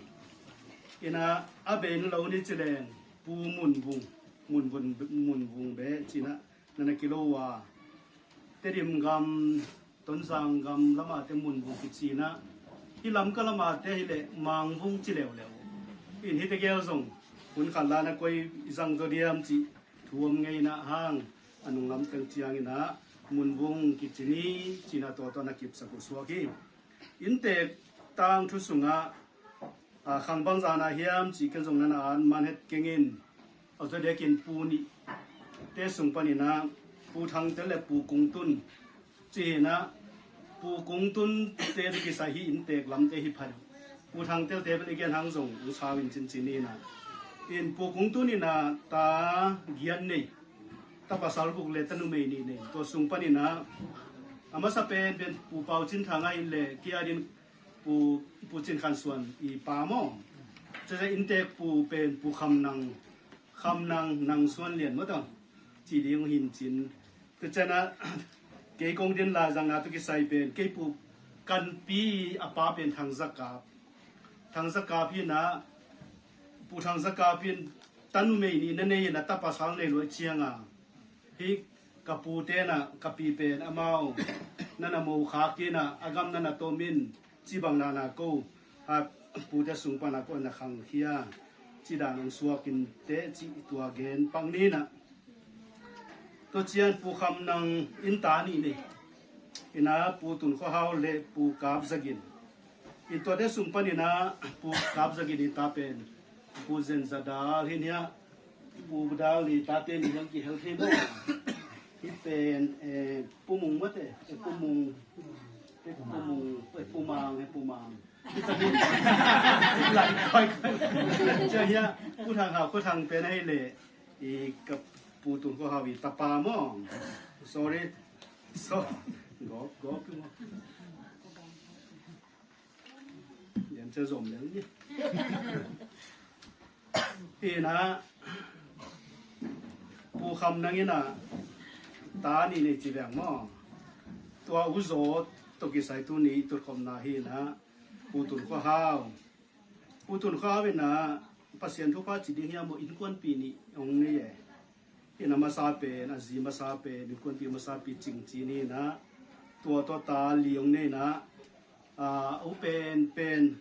in ah a bei lo ni ci leng Pu Mun Vung, Mun Vung, Mun Vung bek ci-in ah na na kilo uh a, Tedim gam, Tonzang gam lam ah te Mun Vung kici in ah, hih Lamka lam ah te hi leh Mang Vung ci leuleu. In hihte gel zong hun khat la na koi zang zaw diam cih thu om ngei in ah hang, a nung lam teng ciangin ah Mun Vung kici ni ci-in ah tua tawh na kipsak uh suak hi. Inntek tangthu sungah, a, khang bangzah na hiam cih ken zong na na an man het keng in, a zaw diakin Pu nih te sung panin ah, Pu Thang Tel le Pu Kung Tun ci hi in ah, Pu Kung Tun te tawh kisai hih inntek lam te hi pha deuh. Pu Thang Tel te bel i gen hang zong hong sau in cincin hi in ah. In Pu Kung Tun in ah ta giat nei, ta pasal guk le ta numei nih nei. Tua sung panin ah, a masa pen pen Pu Pau Cin Thang ahih leh, ki-at in Pu, Pu Cin Khan Suan i pa maw. Tua ciang inntek pu pen Pu Kham Nang, Kham Nang, Nang Suan Lian maw, tua ci ding hong hi in cin. Tua ciang ah kei kong din laizang na tawh kisai pen, kei Pu Kan Pi a pa pen Thang Za Kap, Thang Za Kap hi in ah, Pu Thang Za Kap in ta numei nih na nei in ah, ta pasal nei lua ciang a, hih ka pute in ah, ka pi pen amau na na mo khak in ah, a gam na na tom in, cih bang na na ko, a, pute sung pan ah ko na khangkhia, cih dan hong suak in teh cih tua gen pak ni in ah. Tua ciang Pu Kham Nang in ta nih nei. In ah Pu Tun Khua Hau le Pu Kap Za Gin. In tuate sung panin ah Pu Kap Za Gin in ta pen Pu Zen Za Dal hi in ah, Pu Dal nih tate nih zong kihel thei maw. Hih pen, eh, Pu Mung maw te, eh, Pu Mung, eh, Pu Mung, eh, Pu Mang, eh, Pu Mang. Lai koi koi. Cia hi a, Pu Thang Hau, Pu Thang pen ahih leh, i ka Pu Tun Khua Hau i tapa maw. Sorry. So, gawp, gawp, gawp. Yan cia zom lel ni. Hi na, Pu Kham Nang in a, ta nih nei ci veng maw. Tua U Zaw tawh kisai tuni tutkhopna hi na, Pu Tun Khua Hau. Pu Tun Khua Hau in a, Pasian thupha ci ding hiam maw, innkuanpih nih hong nei e. Hi na, masa pen, a zi masa pen, innkuanpih masa pi Cing Cin hi na, tua tawh ta li hong nei na, a, u pen pen,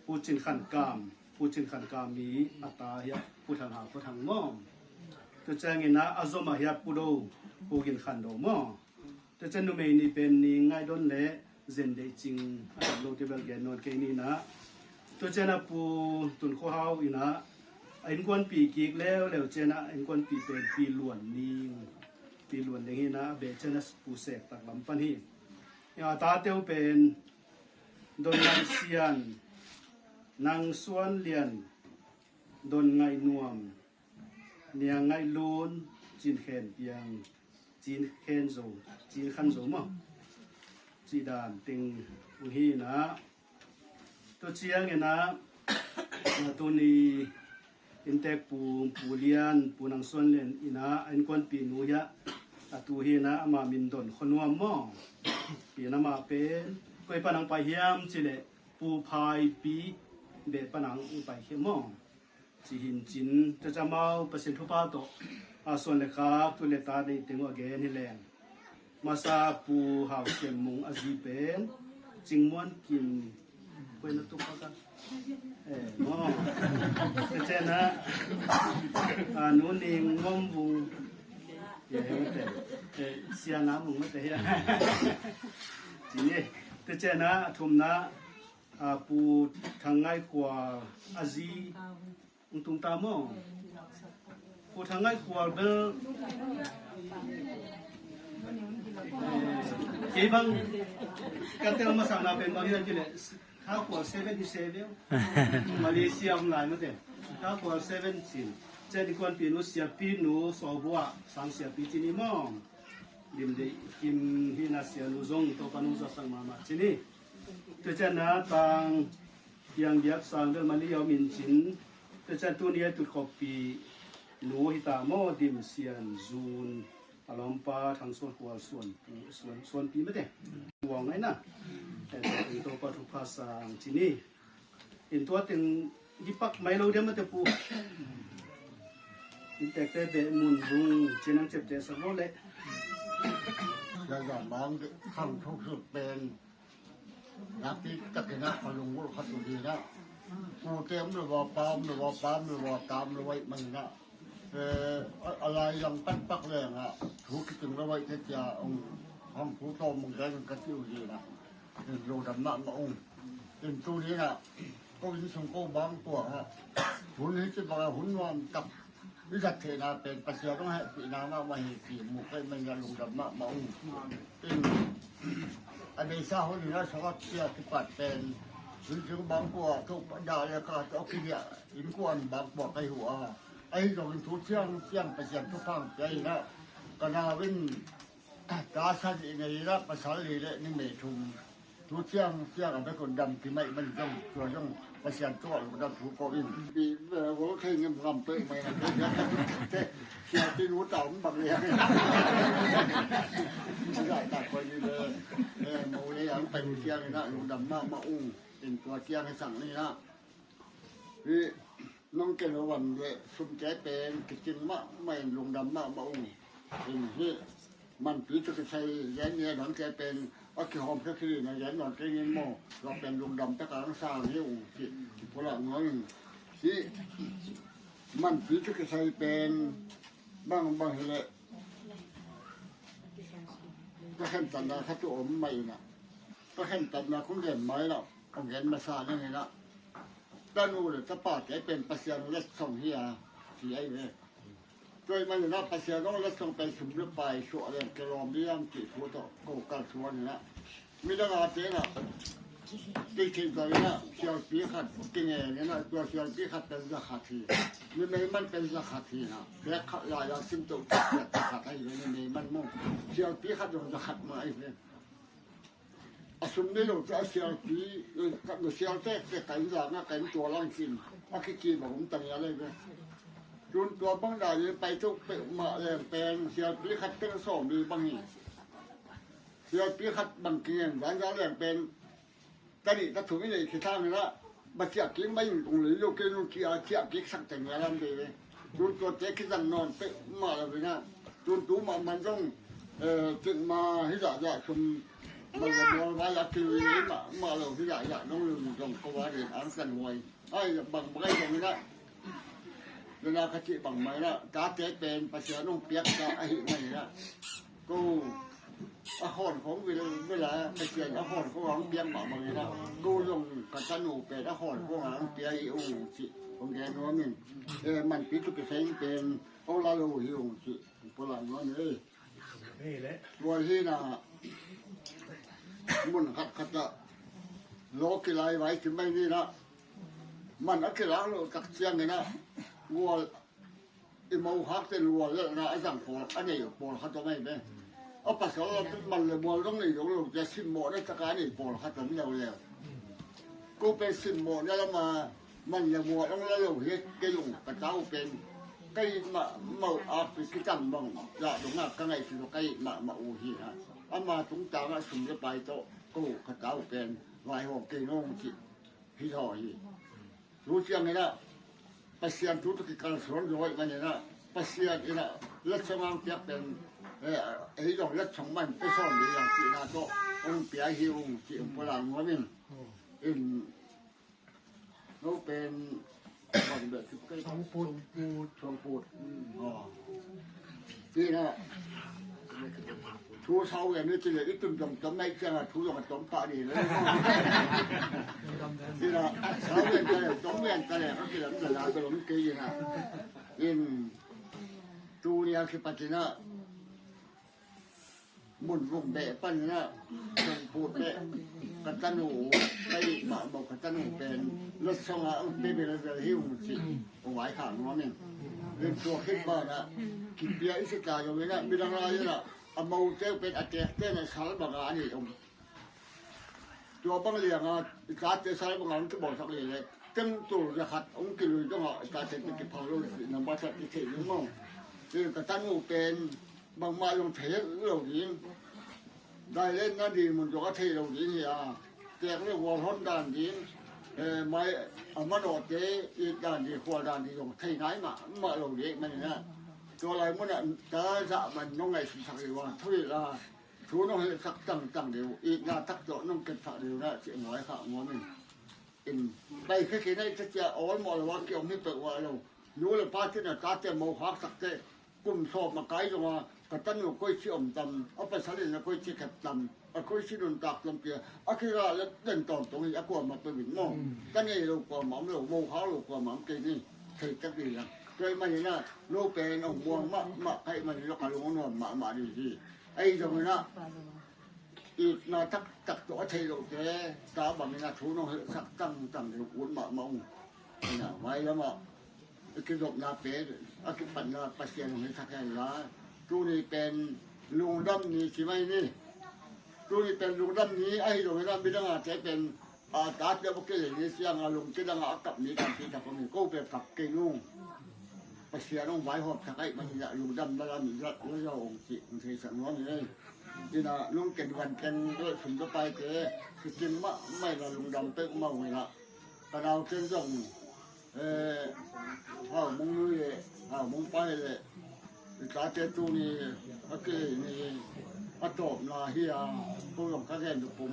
Pu Cin Khan Kam, Pu Cin Khan Kam mi a ta hi a, Pu Thang Hau, Pu Thang maw. Tua ciangin a, a zom a hi a, Pu Do, Pu Gin Khan Do maw. Tua ciang numei nih pen Ning Ngai Don le Zen Deih Cing, a tam lo te bel gen nawn kei ni na. Tua ciang a Pu Tun Khua Hau in a, a innkuanpih kik leuleu ciang a, a innkuanpih pen Pi Luan Ning, Pi Luan Ning hi na, a beh ciang a Pu Sek Tak Lam pan hi. A tate uh pen Don Ngai Sian, Nang Suan Lian, Don Ngai Nuam, Niang Ngai Lun, Cin Khen Piang, Cin Khen Zo, Cin Khan Zo maw. Cih dan teng uh hi na. Tua ciangin a, tuni inntek Pu, Pu Lian, Pu Nang Suan Lian in a, a innkuanpih nu hi a, a tu hi na, ama min Don Khua Nuam maw. Pi na, ama pen koi pan hong pai hiam cih leh, Pu Phai Pi beh pan hong pai hi maw. Ci hi cin, tua ciang amau Pasian thupha tawh, a, suan le khak, tu le ta deih teng uh a gen hi leng. Masa Pu Hau Sian Mung, a zi pen Cing Muan Kim, koi na tuk ka. Eh, maw. Tua ciang a, a, Nu Ning Ngom Vung. Eh, mate. Eh, Sia Na Mung mate hi a. Ci ni. Tua ciang a, a thumna, a, Pu Thang Ngai Khual, a zi hong tung ta maw. Pu Thang Ngai Khual bel, eh, kei bang ka tel masakna pen bang hiam cih leh, Thang Khual seven hi se ve. Malaysia om lai mate. Thang Khual seven cin. Tua innkuanpih nu Siapi nu Sawbua, Sang Siapi ci ni maw. Lim Deih Kim hi na, Sia nu zong Topa nungzak sak mahmah ci ni. Tua ciang a Tang Piang Biak Sang bel Malaysia om in cin. Tua ciang tuni a tutkhoppi nu hi ta maw, Dim Sian Zun, a lawmpa Thang Suan Khual Suan, Suan, Suanpi mate. Uang ai na. Tua Topa thupha sang ci ni. In tua teng hi pak mai lo diam mate Pu. Inntekte beh mun bung ci nang ciapteh sak lo leh. Sia Za Mang khang thuk suk pen. Nakpi takin a ka lunggulh khat uh hi na. Pute om lo a, pa om lo a, pa om lo a, ta om lo a, ih man hi na. Eh, a, a lai lang pan pak leng a, thu kiting lo a, ih te cia, ong, hong thu tawm ong gen ka ci uh hi na. Lungdam mahmah ung. In tuni na, ko inn sung ko bang puak a, hun hi ci bang a, hun nuam tak. I zat theihna pen Pasian hong hehpihna mahmah hi ci mu ka hih manin a lungdam mahmah ung. In a beisa hun in a sawt cia kipat pen, hun sung bang kua, Topa da le ka tawh kidiah, innkuan bang kua ka hi uh a. Ahi zongin thu ciangciang Pasian thupha hong pia in a, ka nau in ta sawmnih nei in a, pasal li le numei thum. Thu ciangciang a bek un dam kimaih man zong, tua zong Pasian tungah lungdam thu ko in. Pi, eh, gol thei ngam ngam peuhmah in a, Siapi nu ta om bang liang. Zai ta koi ni le, eh, mo le ang pai ciang in a, lungdam mahmah ung. In tua ciang hi sang ni na. Hi, nong ken lo van le sumte pen kicing mahmah in, lungdam mahmah ung. In hi, manpi tawh kisai gen ni a, dangte pen a kihawm khia khin a, gen nawn kei ning maw. Tua pen lungdam takin sang hi ung ci, pulak nuam ing. Hi, manpi tawh kisai pen bangbang hi leh ka khentatna khat uh om mah in a, ka khentatna kong gen mah in a, kong gen masa ning in a, tanu le tapate pen Pasian letsong hi a, ci ahi ve. Tua ahih manin a Pasian hong letsong pen sum le pai suah leng kilawm diam cih thu tawh ko kalsuan in a, midang a te in a, Kei theih zaw inah sialpi khat kingen inah, tua sialpi khat pen za khat hi. Numei man pen za khat hi inah, pek khat lai-a sim toh khat, za khat ahi ve numei man maw. Sialpi khat zong za khat mah ahi ve. A sum nei lo teh a sialpi, ka sial tektek ka inn zangah ka inn tua lang cin a kiki bang om tang ia lei ve. Tun tua bang dan in pai toh peuhmah leng pen sialpi khat teng sawm li bang hi. Sialpi khat bang kingen zanza leng pen ta nih ta thum i neih khit hang inah, ba ciah kik mai in kong lei lo kei nung kia ciah kik sak teng ia lam dei ve. Tun tuate kizang nawn peuhmah lo inah, tun tu mahmah zong, eh, cikmah hizahzah sum man le mual vai a kilui mahmah lo hizahzah nong lum zong ko a den ang san huai. Ai, bang bang ai zong inah, nana ka cih bang mah inah, tate pen Pasian hong piaksa ahi mah inah, ko a hawn khong vil vela Pasian a hawn khong hong piak mah bang inah, ko zong ka tanu pen a hawn khong hong pia hi ung cih hong gen nuam in. Eh, manpi thupi saing pen hong la lo hi ung cih hong pulak nuam in. Tua hi inah mun khatkhat ah law kilai vai ci mai ni inah, man a kilak loh tak ciang inah, gual i mohak ten gual lelhna a zang pawl a nei uh pawl khat om ahi ve. A pasal a man le mual zong nei zong lo cia simmawhna taka a nei pawl khat om leuleu. Ko pen simmawhna lama man le mual hong la lo hi kei ung, ka ta uh pen ka it mahmah uh, akpi kitam bang lah dongah ka ngaihsut uh ka it mahmah uh hi a. Ama tungtangah sum le pai tawh ko ka ta uh pen vaihawm kei nong cih hi thaw hi. Tu ciang inah Pasian thu tawh kikalsuan zaw ih man inah, Pasian inah letsong ang piak pen, eh, ei zong letsong man pia sawn ding ang cihna tawh hong pia hi ung cih hong pulak nuam in. In no pen bang beh kip kai. Songput. Songput. Aw. Tina thu sau yan ni tile i tun dong tom nai kiang a thu dong a tom pah ni le. Tina sau yan tale tom yan tale ka kilam tale a ka lom kei ina. In tu nia kipat ina mun vung beh pan ina, vung put beh, ka tanu, ka it mahmah ka tanu pen letsong a ang pe bel vel hi ung ci. Ung ai khang nuam in. Len tua khit banah kipia i si ta zong inah midang lai inah a mote uh pen a tekte na sal banga a nei om. Tua bang lianga i tate sal banga hong kibawlsak lele teng tul za khat hong kilui dongah i tate te kiphal lo na masa kitheih ding maw? Ka tanu pen bangmah zong thei lo ding. Dailenna ding mun zong a thei lo ding hi a, tek le hual hon dan ding, eh, mai a manawhte it dan ding, khual dan ding zong thei nai mahmah lo ding maninah, tua lai munah ta zah man nong ngaihsutsak ding uh a, thu ih la thu nong hilhsak tangtang ding uh, itna tak tawh nong kepsak ding uh na cih nguai khah nguam in. In pai khe kei na i tacia awlmawh lo a kiom hi peuh uh a lo. Nu le pa cin a tate mo khaksak teh kum sawm a kai zonga ka tanu koici om tam, a pasal in a koici khat tam, a koici nuntak lampi a a kira le den tawntawng hi a kuamah peuh in maw? Ka nei lo kuamah om lo, mo khak lo kuamah om kei ni. Thei tak dih lang. Tua ih maninah no pen ong muang mahmah ka ih manin lo ka lung a nuam mahmah dih hi. Ahi zonginah itna taktak tawh a theih lohte ta bangin a thu nong hilhsak tangtang deuh ut mahmah ung. Ina mailamah i kizopna pen a kipatna Pasian hong hilhsak hen la, tuni pen lungdam ni ci mai ni. Tuni pen lungdam ni ahi zongin a midang a te pen a tate bawk kilei ni siang a lungkidang a a kap ni tampi tak om hi. Ko pen kap kei nung. Pasian hong vaihawm thak aih maninah lungdam na lam zat na zo hong cih hong theisak nuam hi. Ina nung ken van ken sum ka paite sikim mahmah ina lungdam peuhmah uh ina ka nau ken zong, eh, Hau Mung Nui le Hau Mung Pai le i tate tuni a kilei ni a tawpna hi a, ko zong ka gen dupum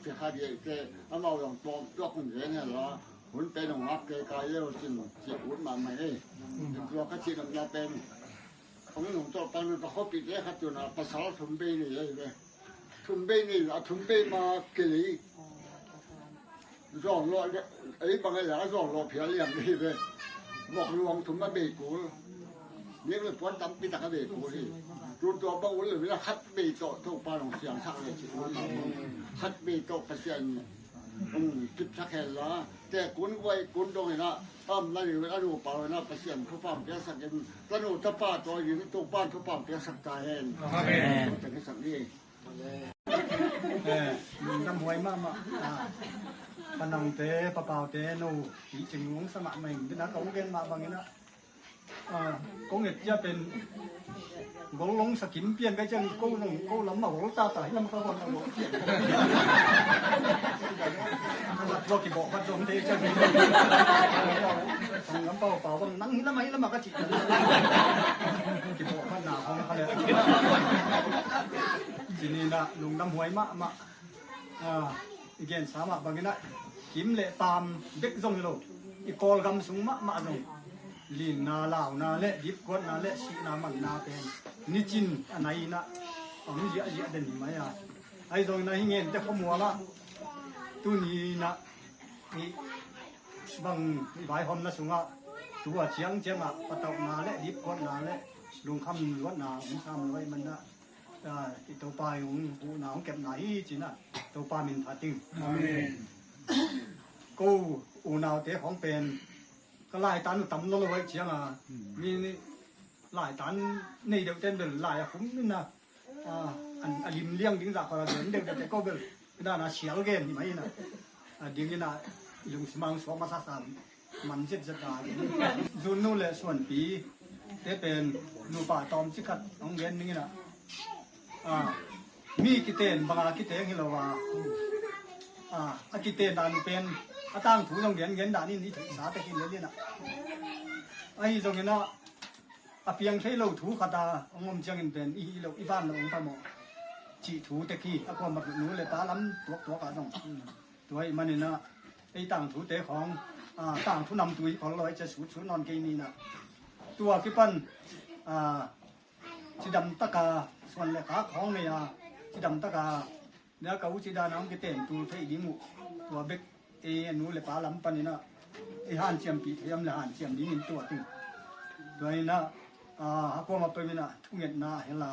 ci kha diaihte amau zong tawp tuak hong gen hen la. Hun pen hong ngak kei kai leu cin cih ut mahmah ei. Tua ka cihnopna pen hong nung tawh pan ka khuapite khat tuna pasal thum bei nei ei ve. Thum bei nei a thum bei ma kilei. Zawng lawh ei bang ei la zawng lawh phial liam ei ve. Vok luang thum a bei kul. Nik le puan tampi tak a bei kul hi. Tun tua bang un lo, khat bei tawh Topa nong siangsak le ci un. Khat bei tawh Pasian hong kipsak hen la, te kun guai kun dong in ah, a om na ding a nupa in ah Pasian thupha piaksak in, tanu tapa tawh in Topa thupha piaksak ta hen. Amen. Tua teng hi sak ni. Eh, lungdam huai mahmah. Ah, Pa Nangte, Pa Paute, no picing lungsa mahmah ing. Dina ka ung gen mah bangin ah, ah, kong et cia pen gol lungsa kim pian ka ciang ko zong ko lam mah gol tata, hi lam ka gol mah gol pian. Ka lat lua kibawh khat zong te ciang. Sang lam pau pau bang nang hi lam ah, hi lam ah ka cih. Kibawh khat na hong ka le. Ci ni na lungdam huai mahmah. Ah, i gensa mah bangin ah, kim le paam bek zong hi lo, i Kawlgam sung mahmah zong linna, launa le dipkuatna le sihna manna pen nicin a nai in ah, a hong ziahziah den hi mai a. Ahi zongin ah hih Ngente khuamual ah tuni in ah hih bang i vaihawmna sungah tua ciangciangah patauhna le dipkuatna le lungkham luatna hong sam lo ahih manin ah, ah, i Topa i hong huhna hong kepna hi ci-in ah Topa min phat ing. Amen. Ko unaute khawng pen ka laitan uh tam lolo ahih ciangin ah, mi laitan nei deuh ten bel lai a khum in ah, ah, an, a lim liang ding zah khawng a gen deuh deuh te ko bel, dana sial gen hi mai in ah, a ding in ah i lungsim ah hong suak masa sam man zetzet a gen. Zunnu le Suanpi te pen nupa tawmcik khat hong gen ning in ah, ah, mi kiten banga kiteng hi lo a, ah, a kiten dan uh pen a tangthu zong gengen dan in i theihsa tek hi lel in ah, ahi zongin ah a piang thei lo thu khat a hong om ciangin pen i hih loh, i van loh hong phamawh cih thu tek hi. A kuamah nu le pa lam tuaktuak ah zong. Tua ahih manin ah ei tangthute khawng, ah, tangthu namtui khol lo ahih ciang sutsut nawn kei ni in ah, tua kipan, ah, cidam taka suan le khak khawng nei a, cidam taka nia ka u ci dan a hong kiten tul thei ding uh, tua bek ei a nu le pa lam panin ah i hanciampih thei om le hanciam dingin tuat ing. Tua in ah, ah, a kuamah peuh in ah thungetna a hel a,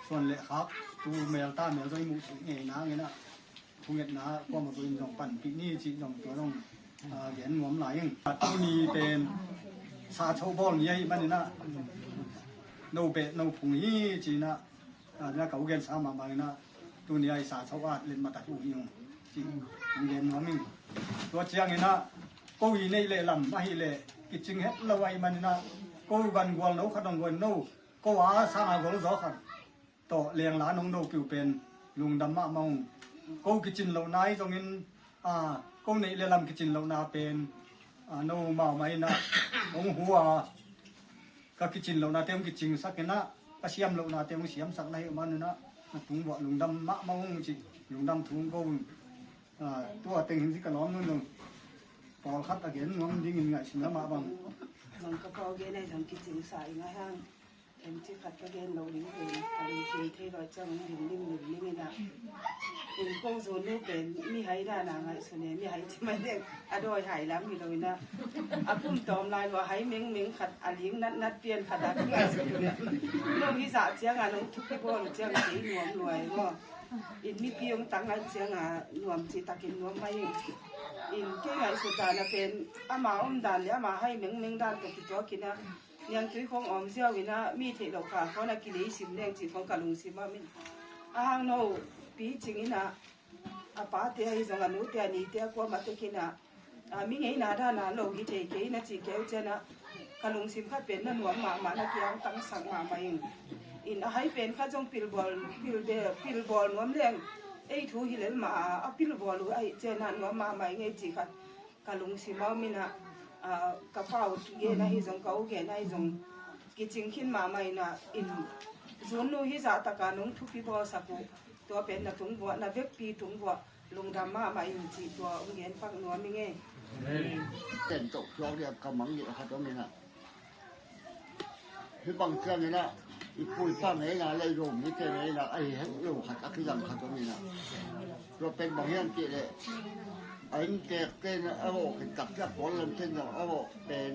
suan le khak tu mel ta mel zong i muh suk ngei nangin ah thungetna kuamah peuh in zong panpih ni cih zong tua zong, ah, gen nuam lai ing. Tuni pen sa cho bawl ni ahih manin ah no beh no phung hi ci-in ah, ah, na ka u gensa mah bangin ah tuni a i sa cho at letmat a thu hi ung ci hong gen nuam ing. Tua ciangin ah ko i neih le lam ahih leh kicing het lo ahih manin ah ko gangual no khat hong guan no, ko a sanga gol zaw khat tawh lengla nong do kiu pen lungdam mahmah ung. Ko kicin lohna ahi zongin, a, ko neih le lam kicin lohna pen, a, no mahmah in ah hong hu a, ka kicin lohnate hong kicingsak in ah, ka siam lohnate hong siamsak na hih manin ah, na tung vuah lungdam mahmah ung cih lungdam thu hong ko ung. A, tua teng hi ci ka lawm nunung. Pawlkhat a gen nuam dingin ngaihsun a mah bang. Bang ka pau gen ahi zong kicingsa ing a hang. Em ci khat ka gen lo ding pen, ka lungkim thei lo ciang hong lim lim lim lim in ah. In kong zonu pen, mihai dan a ngaihsun e, mihai ci mai dek, a dawi hai lam hi lo in ah. A pum tawm lai lua hai mengmeng khat, a ling natnat pian khat a ka ngaihsun in ah. Nong hi zah ciang a nong thupi bawl ciang kei nuam lua e maw. In mipi hong tang lai ciang a nuam cih takin nuam mai in. In kei ngaihsut dan a pen, ama om dan le ama hai mengmeng dan tawh kituak in ah, niangtui khawng awm ziau in ah, mi theih loh kal khawng a kileisim leng cih khawng ka lungsim ah min. A hang no picing in ah, a pate ahi zong a nute a nite a kuamah tek in ah, a, mi ngeina dan a lo hi thei kei na cih keu ciang ah, ka lungsim khat pen na nuam mahmah, na kiangtangsak mahmah in. In a hai pen khat zong pilbawl, pilbe, pilbawl nuam leng, ei thu hi lel mah a, a pilbawl uh ahih ciang ah nuam mahmah ing ei cih khat ka lungsim ah om in ah, a, ka pau gen ahi zong, ka u gen ahi zong, kicing khin mahmah in ah, in zunnu hi zah tak a nong thupi bawlsak uh, tua pen na tung vuah, na vekpi tung vuah lungdam mahmah ing cih tua hong gen pak nuam ing e. Amen. Ten tawh suak lian ka mang lian khat om in ah. Hih bang ciangin ah, i pu i pa ngeina le i Zomite ngeina ahi het lo khat a kizang khat om in ah. Tua pen bang hiam cih leh, a innteekte in a vawh khit tak ciang pawl lam ten zong a vawh pen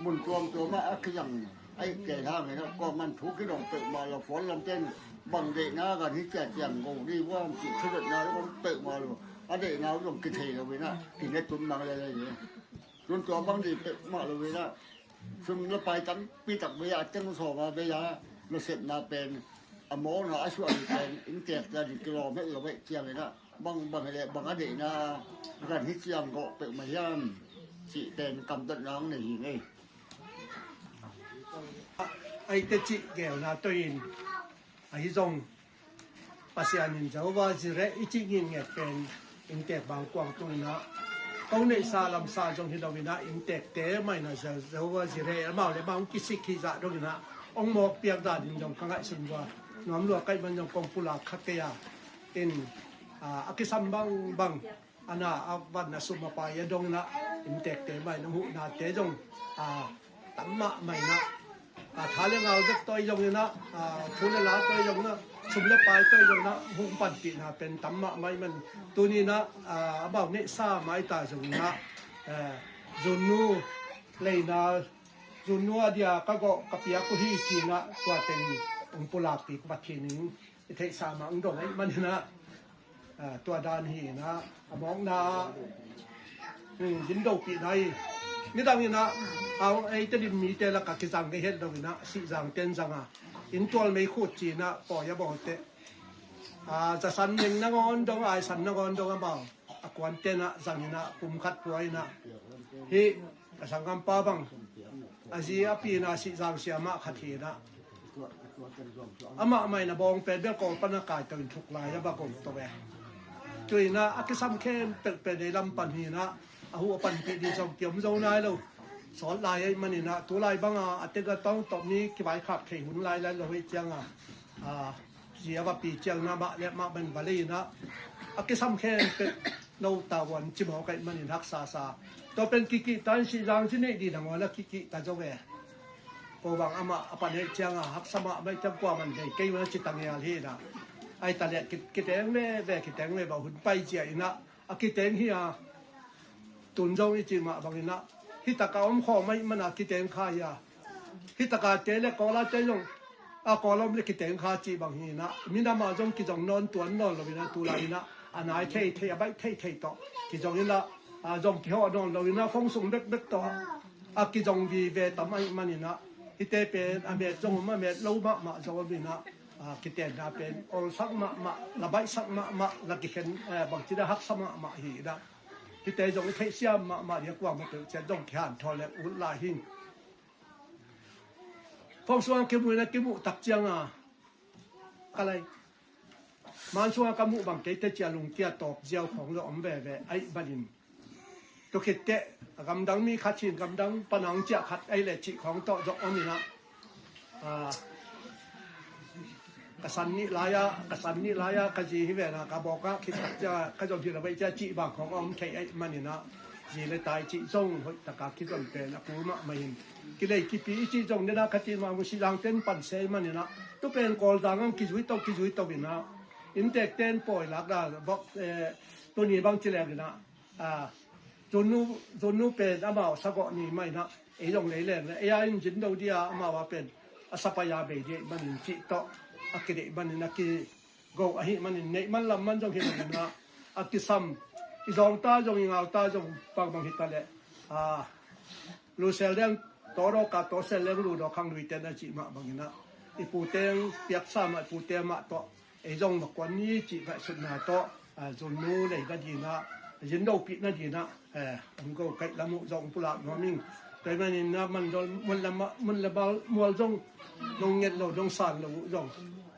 mun tuamtuam ah a kizang Ai kei hang hi na, kua man thu kidong peuhmah lo, phone lam ten bang deihna kan hi ciah ciang go dih vuam cih thudotna lo peuhmah lo, a deihna zong kithei lo hi na, kine tun mang lele hi. Tun tua bang dih peuhmah lo hi na, sum le pai tampi tak bei a, teng sawm a bei a, nasepna pen a mawkna a suah dih pen inntek ta dih kilawm het lo hi ciang hi na, bang bang hi leh bang a deihna kan hi ciang gawh peuhmah hiam cih pen kamtatna hong nei hi ngei. Aite cih geelna tawh in ahi zong Pasian in Jehovah Jireh i cih nginget pen inntek bang kuang tung in ah, ko neihsa lamsa zong hi lo in ah, inntekte mah in ah Je- Jehovah Jireh amau le amau hong kisik hi zah dong in ah, hong mawk piak dan in zong ka ngaihsun vua, nuam lua kaih man zong kong pulak kha kei a, in a, a kisam bangbang a na a van a sum a pai a dong in ah, inntekte mah in hong huhnate zong a tam mahmah in ah, a tha le ngau dek tawh i zong in ah, a thu le la tawh i zong in ah, sum le pai tawh i zong in ah, hong panpihna pen tam mahmah i man. Tuni in ah, a amau neihsa mai ta zong in ah, a Zunnu leina, Zunnu a dia ka gawh ka piak uh hi ci in ah, tua teng hong pulakpih Pathian in i theihsa mah hong dong ahih man in ah, a, tua dan hi in ah, a mawkna, um, zindopihna hi. Nidang in ah, a, eite din mite lakah kizang ngei het lo in ah, Sihzang ten zang a, inntual mei khut ci in ah pawi a bawlte, a, zasan ning nangawn dong, aisan nangawn dong amau a kuan ten ah zang in ah, pum khat pua in ah, hih a sanggampa bang a zi a pi in ah Sihzang siamah khat hi in ah, amah mah in a bawng pen bel Kawl pan a kai to in thuk lai a va gol to ve. Tu in ah a kisam khempeuh pen ei lam pan hi in ah, a huh a panpih dih zong kiom zo nai lo. Sawt lai ahih man in ah, tu lai bang a a tek a tawng tawh mi kivaikhak thei hun lai lai lo hi ciang a, a, zi a va pi ciang in ah mah le mah man va lei in ah, a kisam khempeuh no tavuan ci mawk ahih man in haksa sa. Tua pen kikihta in Sihzang zi neih dih nangawn a kikihta zo ve. Ko bang amah a pan ahih ciang a haksa mahmah ahih ciang kua man vei kei un a ci ta ngial hi in ah, ahi ta leh ki- kiteng veve, kiteng veve, hun pai cia in ah a kiteng hi a, tun zong i cih mah bang in ah, hi tak a om khawm ahih man a kiteng kha hi a, hi tak a te le Kawl a te zong, a Kawl a om le kiteng kha cih bang hi in ah, minam a zong kizong nawn tuan nawn lo in ah, tu lai in ah a nai thei thei, a baih thei thei tawh kizong in ah, a zong kihawh nawn lo in ah, phone sung bek bek tawh a kizong vive tam ahih man in ah, hihte pen a met zong om, a met lo mahmah zong om in ah, a kitenna pen olsak mahmah, la baihsak mahmah, la kikhen, eh, bangci in ah haksa mahmah hi in ah, hihte zong i theihsiam mahmah ding a, kuamah peuh ciat zong kihanthawn le ut lai hi. Phone sung a kimu in ah, kimuh tak ciang a, ka lai, man sung a ka muh bang kei te cia lungkia tawp ziau khawng lo om veve ahih man in, tu khit teh a gamdang mi khat hin, gamdang panang ciah khat ahih leh cih khawng tawh zong om in ah, a, ka san nih lai a, ka san nih lai a ka zi hi ve in ah, ka bawk ah khit tak ciang a ka zong hi lo ve cia cih bang khawng a om thei ahih man in ah, zi le tai cih zong hoih tak a kizon pen a kul mahmah in, kilei kipi i cih zong den a ka cih mah mu, Sihzang ten pan se ahih man in ah, tu pen Kawlzang ang kizui to, kizui to in ah, inntek ten pawi lak a, bawk, eh, tuni bang ci leng in ah, a, Zunnu, Zunnu pen amau sagawh ni mah in ah, ei zong lei leng le ei a in zin do dih a, amau a pen a sapai a bei dih ahih man in cih tawh a kideih man in a kigo ahih man in, neih man lam man zong hi lo in ah, a kisam, i zawng ta zong, i ngau ta zong, bangbang hi ta leh, a, lu sel deng tawdawk a, taw sel deng lu dawk hang lui ten a cih mah bang in ah, i pu teng piaksa mah, i pu te mah tawh ei zong va kuan ni cih ngaihsutna tawh, a, Zunnu lei nading ah, zindopih nading ah, eh, hong ko kaih lam uh zong pulak nuam ing. Tua ahih man in ah, man zong, mun le ma- mun le bal mual zong nong nget lo, nong san lo uh zong,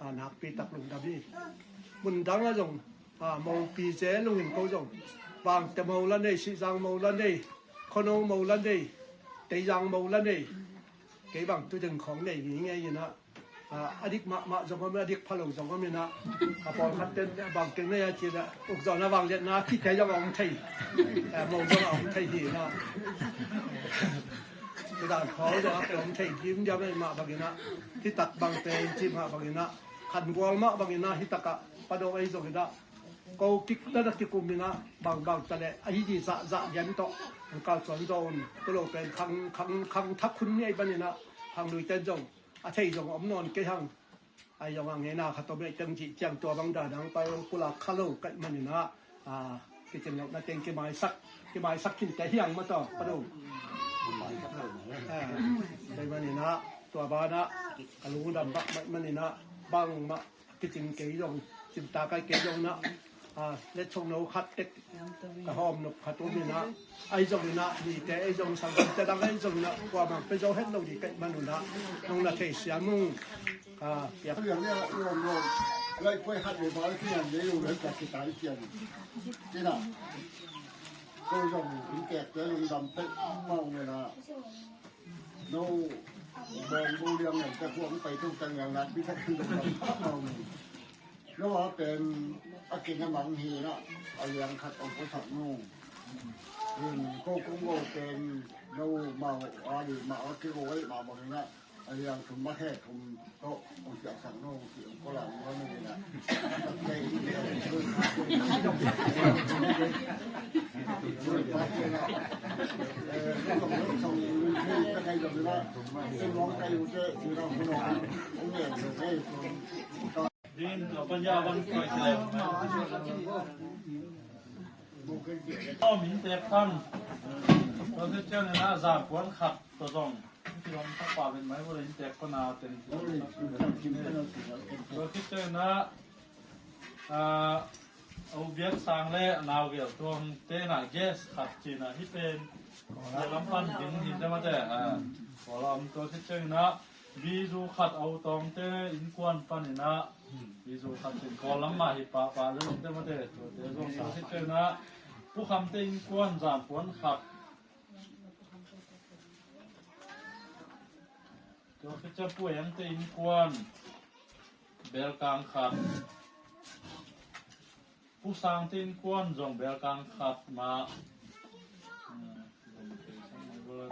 a, nakpi tak lungdam hi. Mun dang ah zong, a, mopi zel lo in ko zong, Vangte mo la nei, Sihzang mo la nei, Khono mo la nei, Teizang mo la nei, kei bang tu ding khawng nei ngei ngei in ah, a, a dik mahmah zong om, a dik pha lo zong om in ah, a pawlkhat ten bang keng nei a ci leh, uk zong a vangliatna a kite zong a om thei, a, mo zong a om thei hi in ah, tu dan khawng zong a pe om thei dim diam ahih mah bang in ah, hi tak bang pen cih mah bang in ah, khangual mah bang in ah, hi tak ah padok ei zong in ah, ko kik na na kikum in ah, bangbang ta leh ahi dih zahzah gen tawh hong kalsuan zaw un. Tua lo pen khang, khang, khang thak hun ni ahih man in ah, Hang lui ten zong a thei zong om nawn kei hang. Ai zong hang hena khat om leh teng cih ciang tua bang dan hang pai hong pulak kha lo kaih manin ah, a, kicin lohna teng kimaisak, kimaisak khin te hiang mah tawh, pa do. A, kaih manin ah, tua banah ka lungdam bak maih manin ah, bangmah kicing kei zong, cimta kai kei zong na, a, letsong no khat tek ka hawm nop khat om in ah, ai zong in ah, nite ai zong, sanggamte dang ai zong in ah, kuamah pia zo het lo ding kaih man un ah, nong na thei siam ung. A, piak. Liang liang a i om lo, lai puai khat le bal ki liang le lo le ka ki tai pian. Tina. Ko zong in tek te lungdam pek mau ne na. No, bawng bu liang ngan ka kuang pai tung tang liang nat bi tak kan dong lam pa mau ni. No a pen a kin a mang hi na, a liang khat ong ko sak nu. Hin ko kong go pen no mau a li ma a ki go ai ma bang hi na, a liang thum ma khe thum to ong siak sak nu. Din tua pan ya van koi kile. Aw min tek pan. Tua te ciang na za kuan khat tua zong. Ki lam tak pa ben mai bo le in tek pan a ten. Tua te ciang na A, a u biak sang le a nau gel tuang te na gas khat cina hi pen. Lam pan ding hin te mate. A, Kawlam tua khit ciangin ah bizu khat a u tawng te innkuan panin ah bizu khat cin Kawlam mah hi pahpah le te mate. Tua te zong tua khit ciangin ah Pu Kham te innkuan zan puan khat. Tua khit ciang Pu Eng te innkuan belkang khat. Pu Sang te innkuan zong belkang khat mah.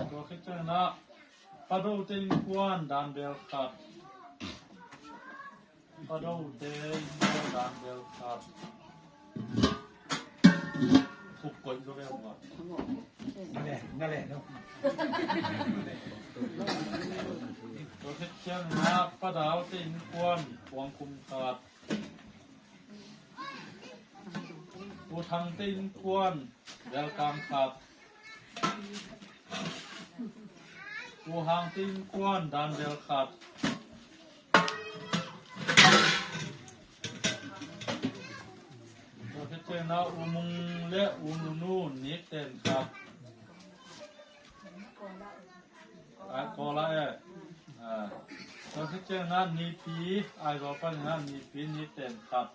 Tua khit ciang na Pa Do te innkuan dan bel khat. Pa Do te innkuan dan bel khat. Khup koih zo ve hua. Nale, nale, no. Tua khit ciang na Pa Dau te innkuan puang kum khat. Pu Thang te innkuan belkang khat. Pu Hang te innkuan dan bel khat. Tua khit ciang na U Mung le U Nunu nik ten khat. Ai, Kawla e. A, tua khit ciang na Nipi, Aizawl panin na Nipi nik ten khat.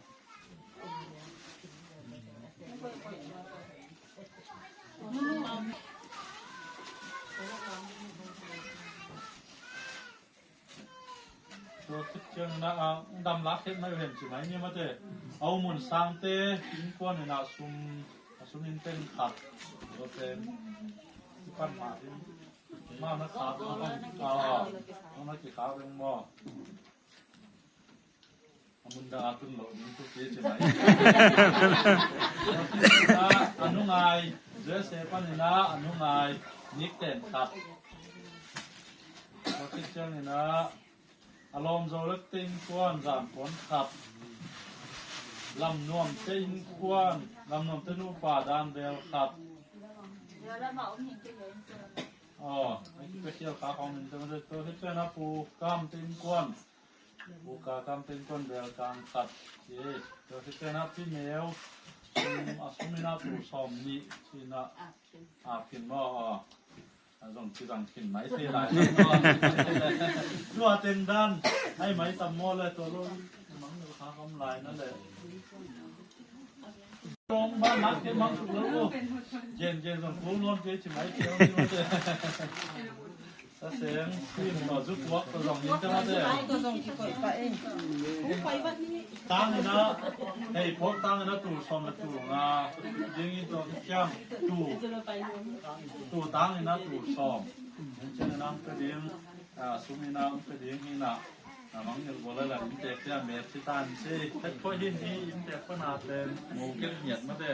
Tua khit ciang na, a, dam lak het mai uh hen ci mai ni mate. A U Mun Sang te innkuan in a sum, a sum in ten khat. Tua ten. Pan ma in. Ma na khat, a, a, na ki khat reng maw. A mun da a tun lo ding tu ki ci mai. A, a nungai, U S A panin a, a nungai, nik ten khat. Tua khit ciangin a, a lawm Zo Lek te innkuan zan puan khat. Lam Nuam te innkuan, Lam Nuam te nupa dan bel khat. Aw, a kipakial kha khawng min te mate. Tua khit ciang a Pu Kam te innkuan. Pu Ka Kam te innkuan belkang khat. Tua khit ciang a Pi Neu, um, a sum in a tul sawm nih ci in a. A pin maw, aw. A zong ci zang khin mai thei lai. Tua teng dan ai mai tam maw le tua lo. Mang lo kha kam lai na le. Tong ba nak ke mang suk lo. Gen gen zong ko nuam ke ci mai ke. Sa seng sin to zu puak to zong ni ta ma te. Tang ina, hei, phawk tang ina tul sawm le tul nga ding in tua kiam tul, tul tang ina tul sawm. Nen ciang ina ang pe ding, a, sum ina ang pe ding ina, a, mangngilh bawl a la inntek te a met ci tan ci. Het phuai hin hi inntek pan a ten mo ket ngiat ma te.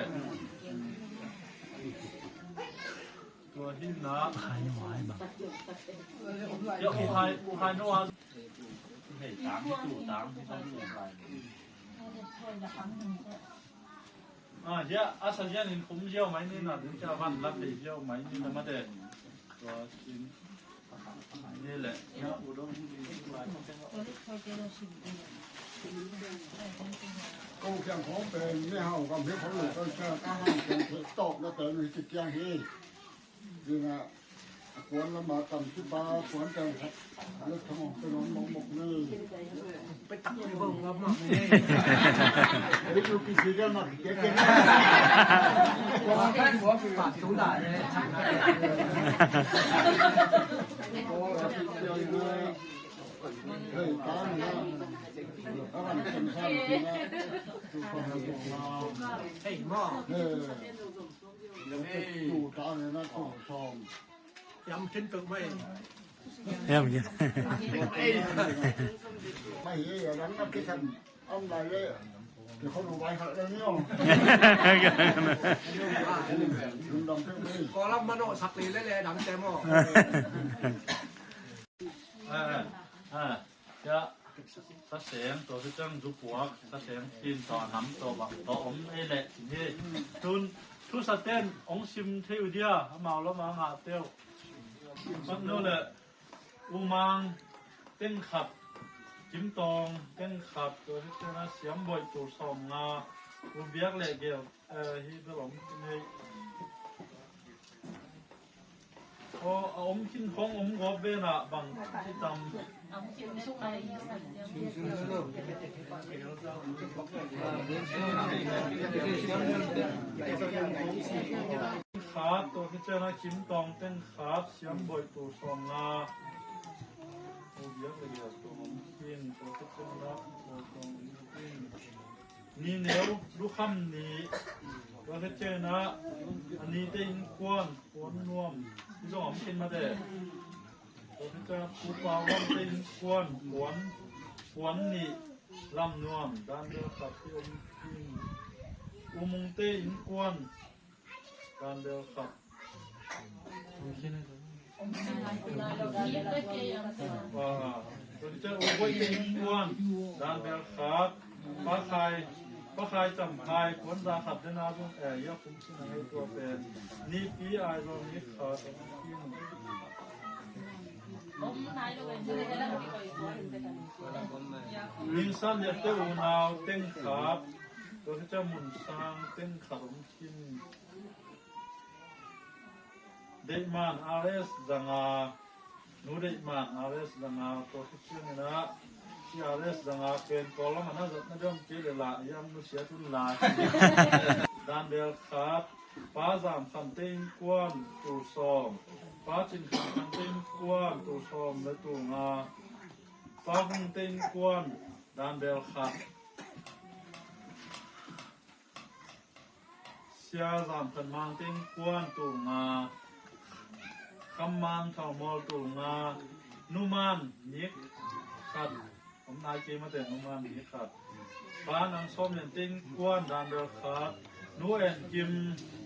Ah, ya, a sa zian in khum ziau mai ni na, dun cia van la pei ziau mai ni na mate. Tua in. Ni le. Kong kiang khong pen ni hau kam hi khong lo kan sa ka hau kiang khong tok na pen ni kiang hi. Dina kuan lama tam si ba kuan teng khat. Lek thang ong pen ong mok mok ni. Pen tak ni bong ngam mok ni. Pen lu pi si kan mak kek kek. Kuan kan buat pi mak tu dah ni. Hei, kan na. Kan kan san san na. Hei, mo. Hei. Tuu ta ne na tuu sawm. Yam khin pek mai. Yam khin. Mai hi a dang na kisan om lai le. Ki khon vai khat le ni ong. Lungdam pek mai. Ko lam mano sak li le le dang te mo. Ah, ah. Cia, sa seng, tua hi ciang zu puak, sa seng, tin tawh, nam tawh, bang tawh om ei leh, cin hi. Tun, thusa ten, ong sim thei uh dia, amau lam a ngah teuh. Sim no le, U Mang, teng khat, Kim Tawng, teng khat, tua hi ciang a Siam Boih, tul sawm nga, U Biak le Gel, eh, hi bel om khin hi. Aw, a om khin khong om gawp ve na bang ci tam. Khat, tua khit ciang a Kim Tawng teng khat, Siam Boih, tul sawm nga. Aw, biak le biak tua om khin, tua khit ciang a tua tua om khin. Ni neu, lukham ni, tua khit ciang a, a ni te innkuan, Puan Nuam, hi zong om khin mate. Tua khit ciang a, Pu Pau Lam te innkuan, Puan, Puan Nih, Lam Nuam, dan bel khat hi om khin. U Mung te innkuan, dan bel khat. Ah, tua ciang U Boih te innkuan, dan bel khat. Pa Khai, Pa Khai Cam Khai, puan za khat den a zong, eh, ya kum sin a ngei tua pen. Nipi ai zong ni khat. Ning San Lian te unau teng khat. Tua ciang Mun Sang teng khat om khin. Deihman R S Zanga, Nu Deihman R S Zanga, tua khit ciangin a, si R S Zanga pen Kawllam a na zat na deuh kei le la, i am nusia tun la. Dan bel khat, Pa Zam Khan te innkuan, tul sawm, Pa Cin Khan Khan te innkuan, tul sawm le tul nga, Pa Hung te innkuan, dan bel khat. Sia Zam Khan Mang te innkuan tul nga, Kham Mang Thau Mawl tul nga, Nu Man ni khat, om nai kei mate Nu Man ni khat. Pa Nang Sawm Lian te innkuan dan bel khat, Nu En Kim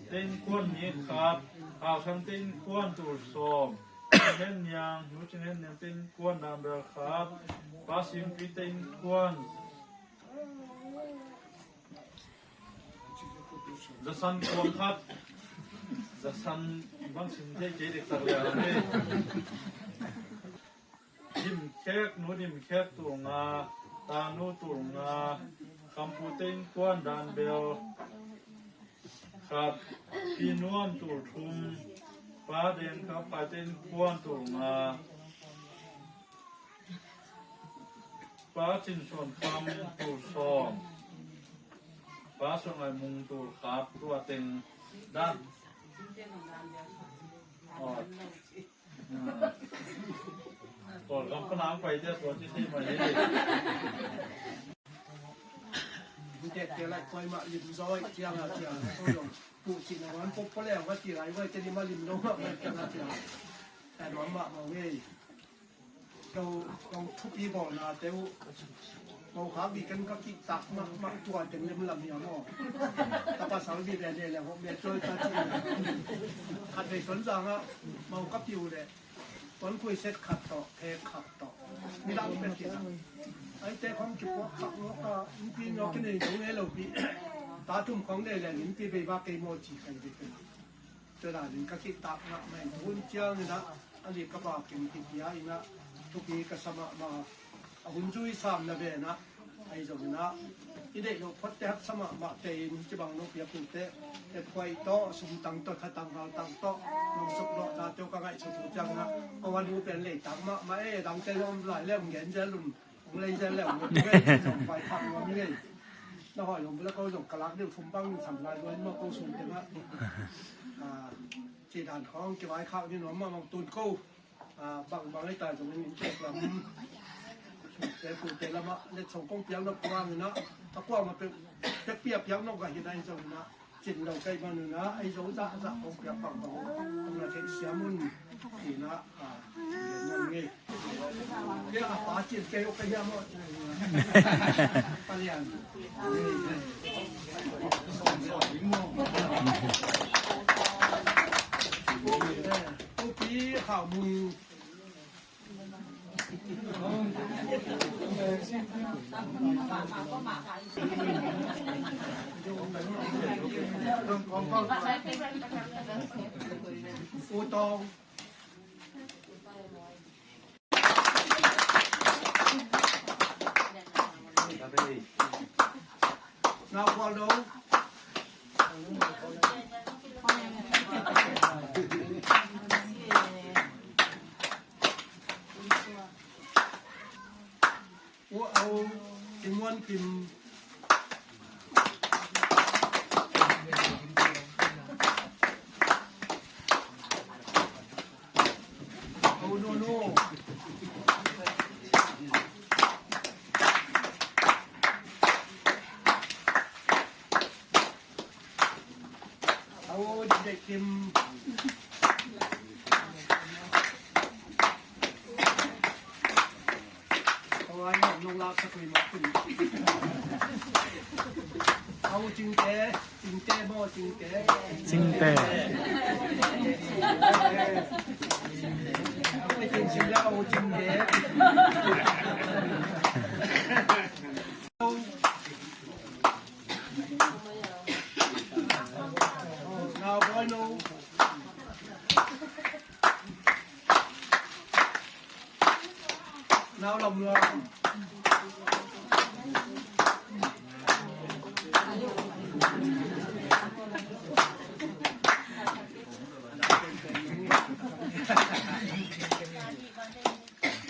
te innkuan ni khat, Hau Thang te innkuan tul sawm, Cing Hen Niang, Nu Cing Hen Niang te innkuan dan bel khat, Pa Sim Pi te innkuan Zasan kuang khat. Zasan bang sim thei kei dek tak liang a ni. Dim Khek, Nu Dim Khek tul nga, Ta Nu tul nga, Khampu te innkuan dan bel khat, Pi Nuam tul thum, Pa Deng Kha Phai te innkuan tul nga, Pa Cin Suan Kham tul sawm, Pa Suan Ngai Mung tul khat, tua teng dan. Aw. Kawlgam pan a hong pai te tua ci thei mai hi. Tek te lai koi mah lim zaw ciang a ciang. Pu Cin a wan pop pole a va ti lai vai te ni ma lim lo mah vai ciang a ciang. Kai mah mah mah ngei. Kau, kau thupi bawlna te uh. Mo khak dih ken ka kihtak mahmah tua teng lem lam hiam aw. Ka pasal dih le le le hok me tuai ta ci. Khat vei Tonzang ah mo ka piu le ton khui set khat tawh, phek khat tawh. Midang pek kisa. Aite khong kipuak tak lo ka, innpi nyo kinei lo ngei lo pi. Ta thum khong le le innpi bei ba kei mo ci kai dih ken. Tua danin ka kihtak mahmah in, hun ciangin ah, a lik ka pa kim kipia in ah, thupi ka sa mahmah. A hun zui sam na ve in ah, ahi zongin ah, i deih loh photte haksa mahmah te in, hih ci bang lo piak hun te, et khuai tawh, sum tang tawh, tha tang, hal tang tawh, nong suk lawhna tawh ka ngaihsut uh ciangin ah, ka wan uh pen leitak mahmah e, dangte zong lai le, hong gen zel un. Hong lei zel le, hong lei zel le, hong vaikhak nuam hi ngei. Na hoi hong bula ko zong ka lak deuh thum bang sam lai luai maw ko sung tengah. Ah, ci dan khong kivaikha ni nuam mahmah tun ko. Ah, bangbang ei ta zong in tek lam. Te tu te lamah let song kong piang nop kuang inah. A kuang mah pek, pek pia piang nop ka hi nai zong inah. Cin lo kei man un ah, ei zo zahzah kong piak pangpang uh, kong na theih siam un, ci-in ah, a, gen ngam ngei. Kei a pa cin kei uh ka hiam aw, ci-in ah. Palian. Kopi Khau Mung. U Tawng. Nau Khual Lo. U Au Kim Muan Kim. Au Nunu. Au Dikdek Kim. Au ai nong lak sa kui mak kun. Au Cingte, Cingte maw, Cingte. Cingte. Au Cingte. Nau Bawi No. Nau Lam Nuam.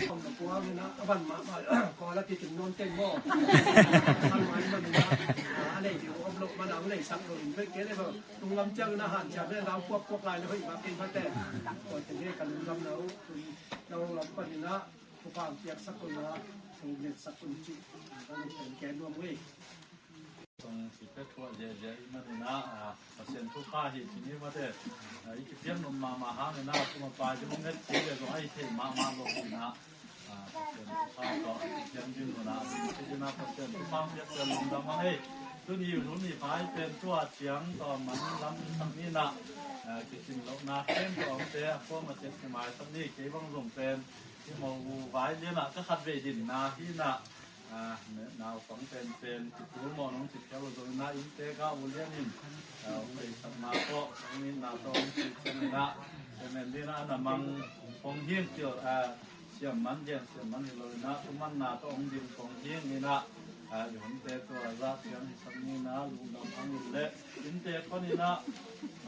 Kong na puang ina, a ban mahmah, kong la kikim nawn teng maw. San mai man ina, a nei ding om lo man a, a nei sak lo in, kei le ba, lunglam ciang ina han ciang le, lau puak puak lai le hoih ba kei ba te. Koi te ne ka lunglam na u, na u lam pan ina, ku pang piak sak ko ina, ku nget sak ko ci, ka lunglam ken nuam ngei. Song si pek tua je je i man ina, a, Pasian thu kha hi ci ni mate. A, i kipiang nop mahmah hang ina, kuma pai ding nget ci le zong ai thei mahmah lo ina. A, Pasian thu kha tawh i kipiang ding ina, ci ina Pasian thu kha piak pen lungdam a hei. Tuni hun i pai pen tua ciang tawh man lam sak ni ina. A, kisin lo na ken tawh om te, a kuam a tek ki mai sak ni, kei bang zong pen. Ki mo u vai lian a ka khat vei din na hi ina. A, naupang penpen kitul mawh nong cih khial uh zongin ah inntek ah u lianin, a, hong beisakna tawh, hong nitna tawh hong cih ciangin ah, semen din ah a na mang kong hing kil, a, siam man gen, siam man hi loin ah, thumanna tawh hong ding kong hing in ah, a, i honte tua zah ciang hi sak ni in ah, lungdam hang in leh, inntek panin ah,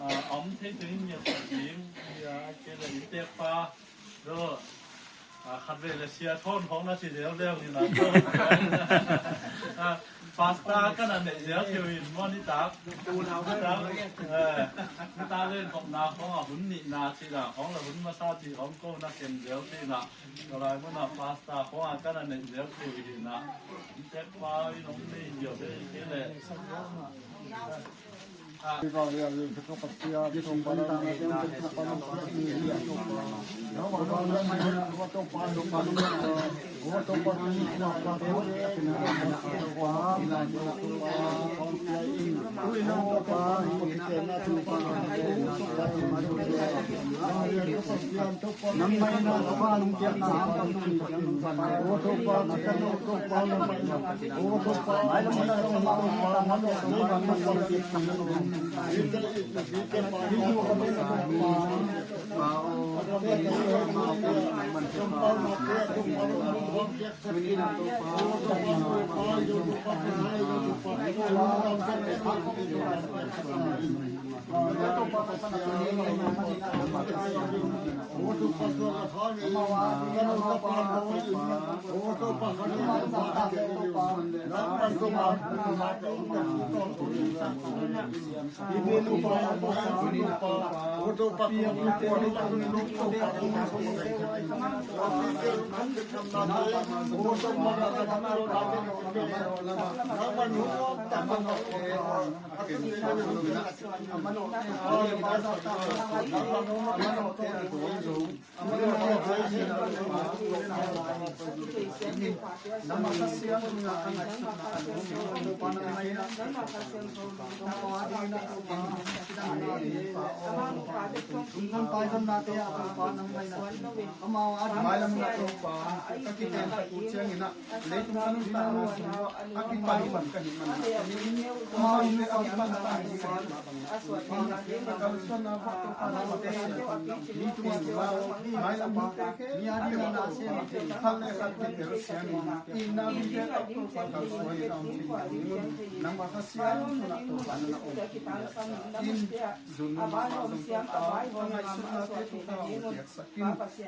a, a om thei tengin ngiat sak ding, a, kei le inntek pa, Lo, a, khat vei le sia thawn hong na si leuleu ni na. A, pasta ka na neih zel theu in mo ni tak. Ni tak, e, ni tak len khopna khong a hun nihna ci la khong la hun masa ci khong ko na ken zel ci na. Ko lai mo na pasta khong a ka na neih zel theu in na. Ni tek pa i nong nei zel theu in le.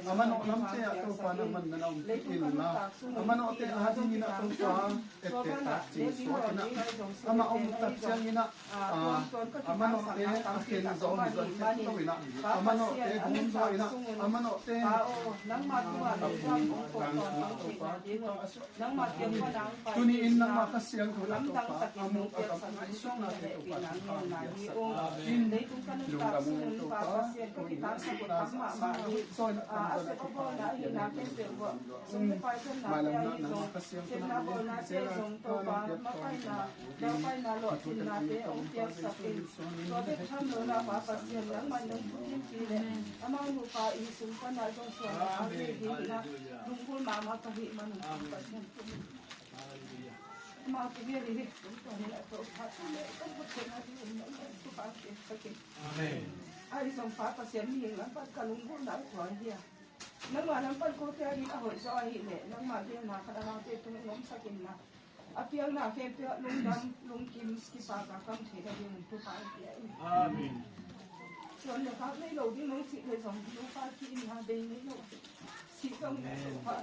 A manawh lamte ah Topa nangman na om in la, a manawhte adingin ah Topa ette tak cing suak in ah, amah om tak ciangin ah, a manawhte a khen zaw hi zaw khempeuh in ah, a manawhte gum zaw in ah, a manawhte a pum tang sung ah Topa, tuni in nangmah Kha Siangtho in ah Topa, a muk a gam ngaihsutnate Topa thupha hong piaksak in, lungdam ung Topa, ko in ah sukna zahsa zaw in ah, nangmah thupha hong piaksak in. Mailam na nangmah Kha Siangtho in ah, Amen. Ahi zong Pa Pasian, mihing lam pan ka lunggulhna uh tua hi a, nangmah lam pan kote ading a hoih zaw ahih leh nangmah geelna khat amaute tung in omsak in la, a piakna khempeuh ah lungdam lungkim kipakna kam theihna dingin thupha hong pia in. Amen. Suan le khak nei lo ding nong cih leh zong, Topa, ki-itna bei nei lo, sih zong in ah Topa,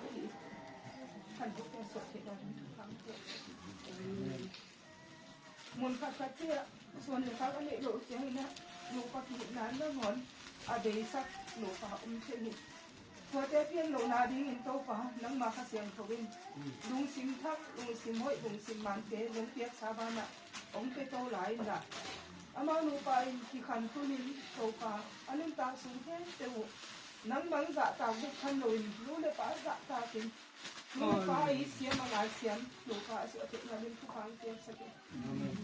khantote suah theihna dingin thupha hong pia in. Mun khatkhatte ah suan le khak a neih loh ciangin ah nupa ki-itna nangawn a beisak nupa om thei hi. Tuate pian lohna dingin Topa, nangmah Kha Siangtho in lungsim thak, lungsim hoih, lungsim mante nong piaksa banah hong pia to lai in la, amau nupa in kikhan tunin Topa, a nuntak sung khempeuh uh nangmah zahtak bek tham loin nu le pa zahtakin, nu le pa i siam a ngaisiam nupa a suah theihna ding thupha hong piaksak in.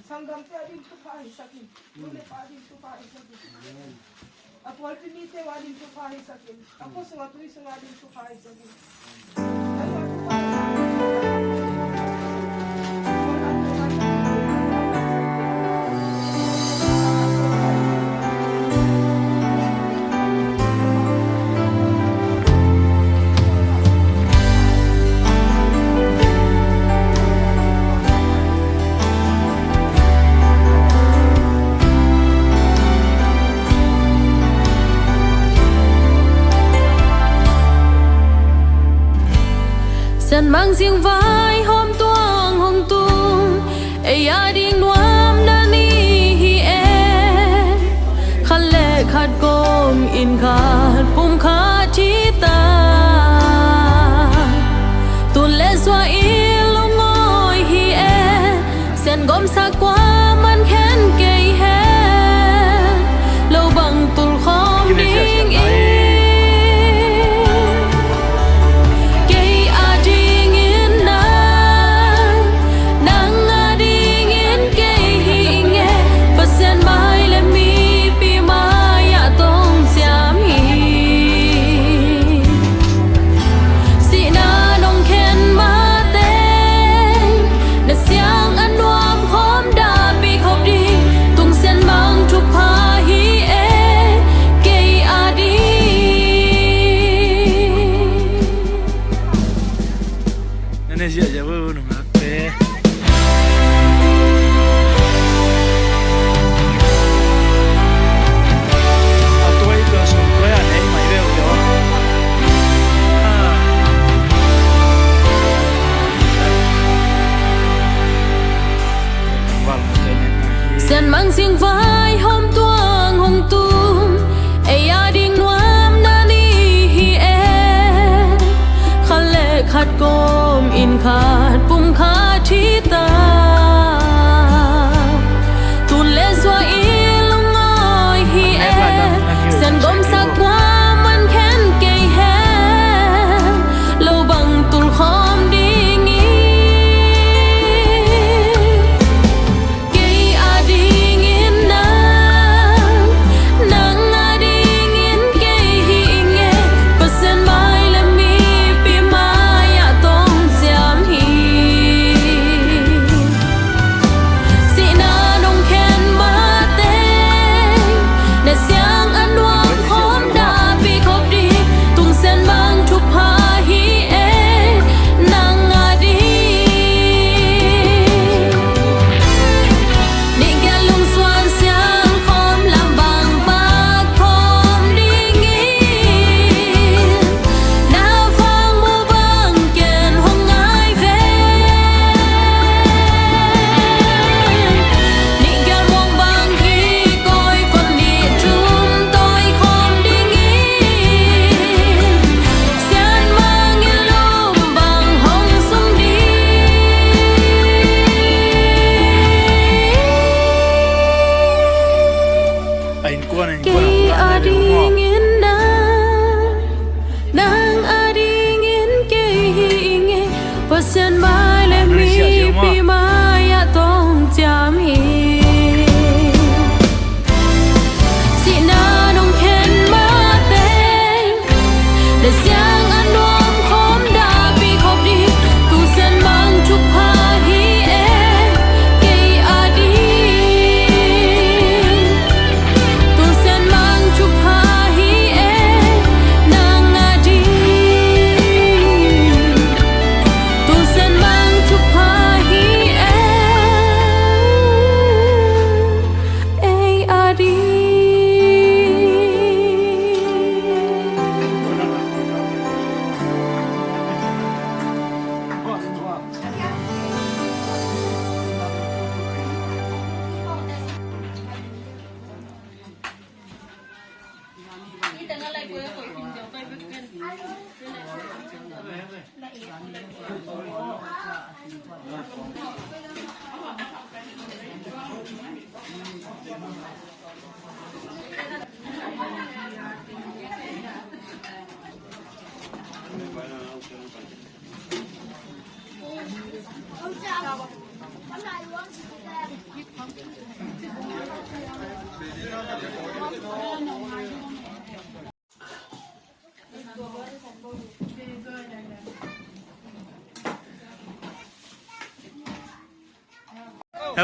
Sanggamte ading thupha hisak in. Nu le pa ading thupha hisak in. A pawlpi mite uh ading thupha hisak in. A khua sung a tui sung ading thupha hisak in. Sianmang sing vaihawm tuang hong tung, ei ading nuam na ni hi e. Khat le khat gawm in khat pum khat hi ta. Tun le sua i lungawi hi e. Sian gawmsak kua man khen kei hen, lo bang tul khawm ding i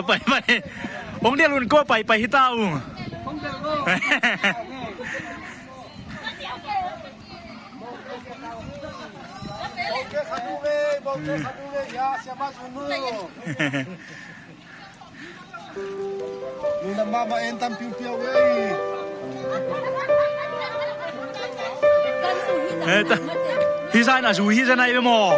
Pai, pai. Hong dial un ko, pai, pai hi ta ung. Nuna mama en tam piu piu ei. Eh, ta-, hi sa na su hi sa na i mo.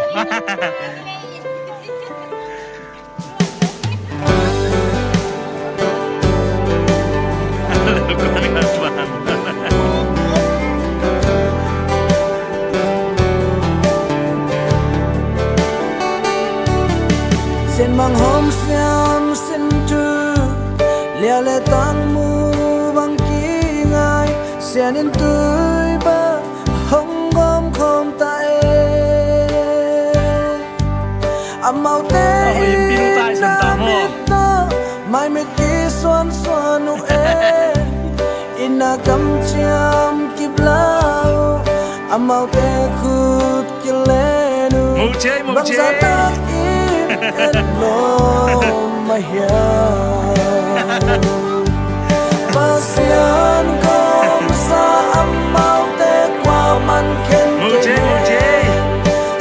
Sian mang hawm siam sin tu, lia le tang mu bang kingai, sian in tui bang hong gawm khawm ta e. Amaute in na mit tawh mai mit kisuan suan uh e. Inn a kamciam kibla uh, amaute khut kilen uh. Bangzah takin en lawm mah hiam? Pasian gawmsa amaute kuaman khen kei.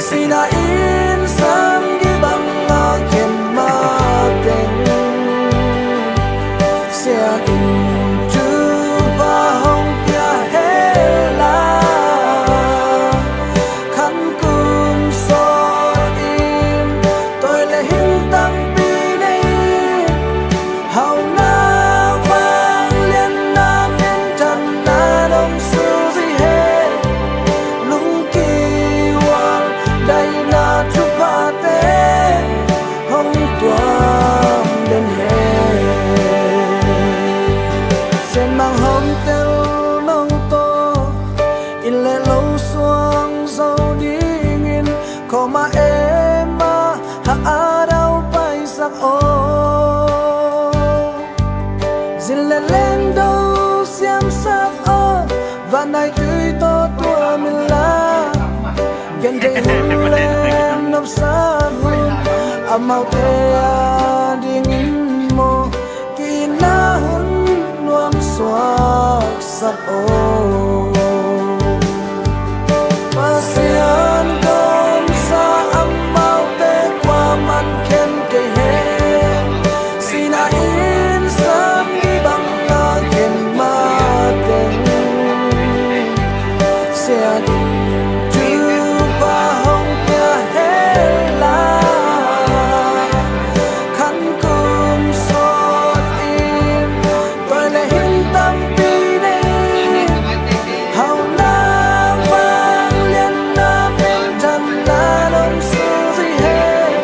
Sinai inn sang gibang a khen mateng, Sian in thupha hong pia hen la. Khan kum sawt in toi le hing tampi nei, hauhna vangliatna minthanna nong suzi hen. Lungkiuang daina thuphate hong tuam den hen. Sian mang hawm tel no tawh, inn le lo suang zo dingin, khawm a em a ha a dau paisak aw. Zin le leng do siamsak aw, van nai tui tawh tuam in la. Genthei hun le nopsak hun, amaute a dingin maw, ki-itna hun nuam suaksak aw. Pasian gawmsa amaute kuaman khen kei hen. Sinai inn sang gibang a khen mateng, Sian in thupha hong pia hen la. Khan kum sawt in toi le hing tampi nei, hauhna vangliatna minthanna nong suzi hen.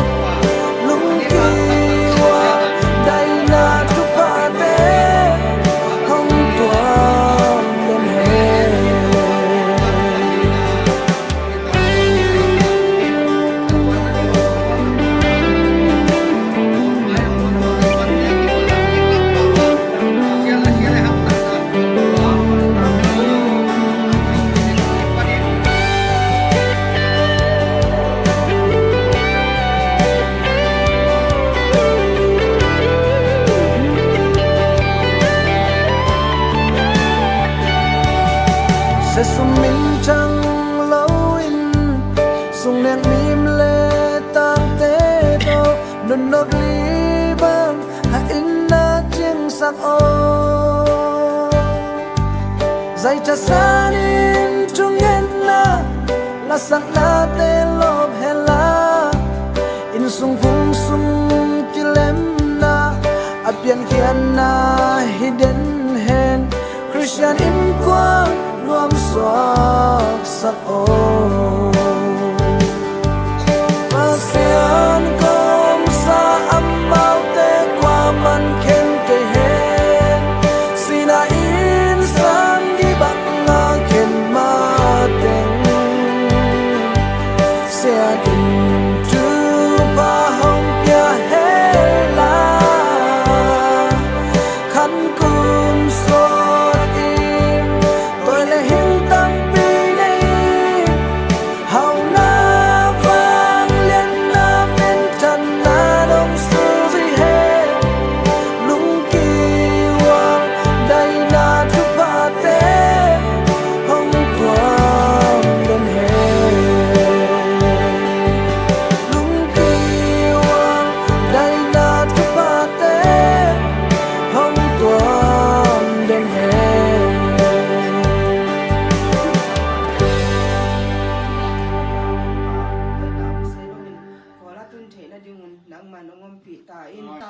Lungkiuang daina thuphate hong tuam den hen. Sia sum min thang loin, sung nek mim le tangte tawh, nunok li bang ha inn ah cingsak aw. Zaitha san in thungetna, lasaknate lawp hen la. Innsung phung sung kilemna, a piankhiatna hi den hen. Khristian innkuan nuam suaksak aw.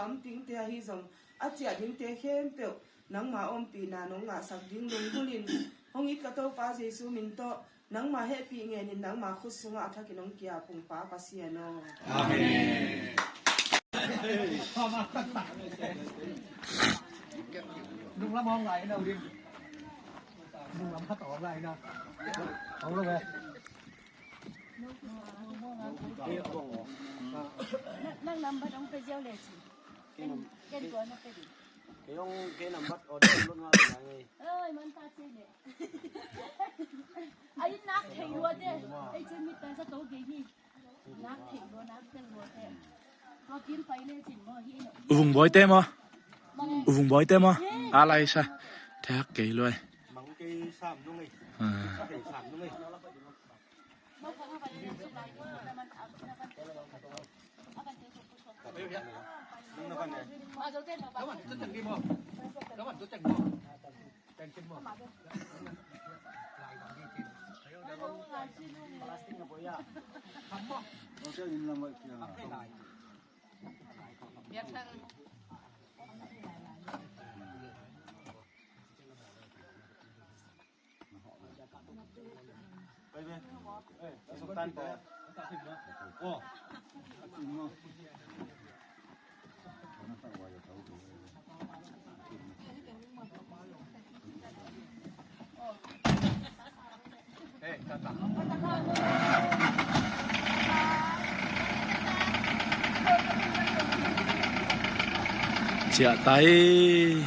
lamtingte ahi zong a ciah dingte khempeuh nangma ompihna nong ngahsak ding lunggulhin hong it ka Topa Jesu min tawh nangma hehpih ngenin nangma khut sungah a thakin hong kia pungpa Pasian aw. Amen. Lunglam hong lai na ulim. Lunglam khat hong lai na. Hong lo ve. Nang number hong pe ziau le ci. Ken tua na pe di. Kei hong kei number order lut ngal ngai. Oi, man ta ci le. Ai nak thei lua de. Ai ci mi ta sa to ge ni. Nak thei lua, nak thei lua de. Tua kin pai le cin mo hi no. Uvung boy te mo. Uvung boy te mo. A lai sa. Thak kei lua. Mang kei sam nung ei. Kei sam nung ei. Ciah tai.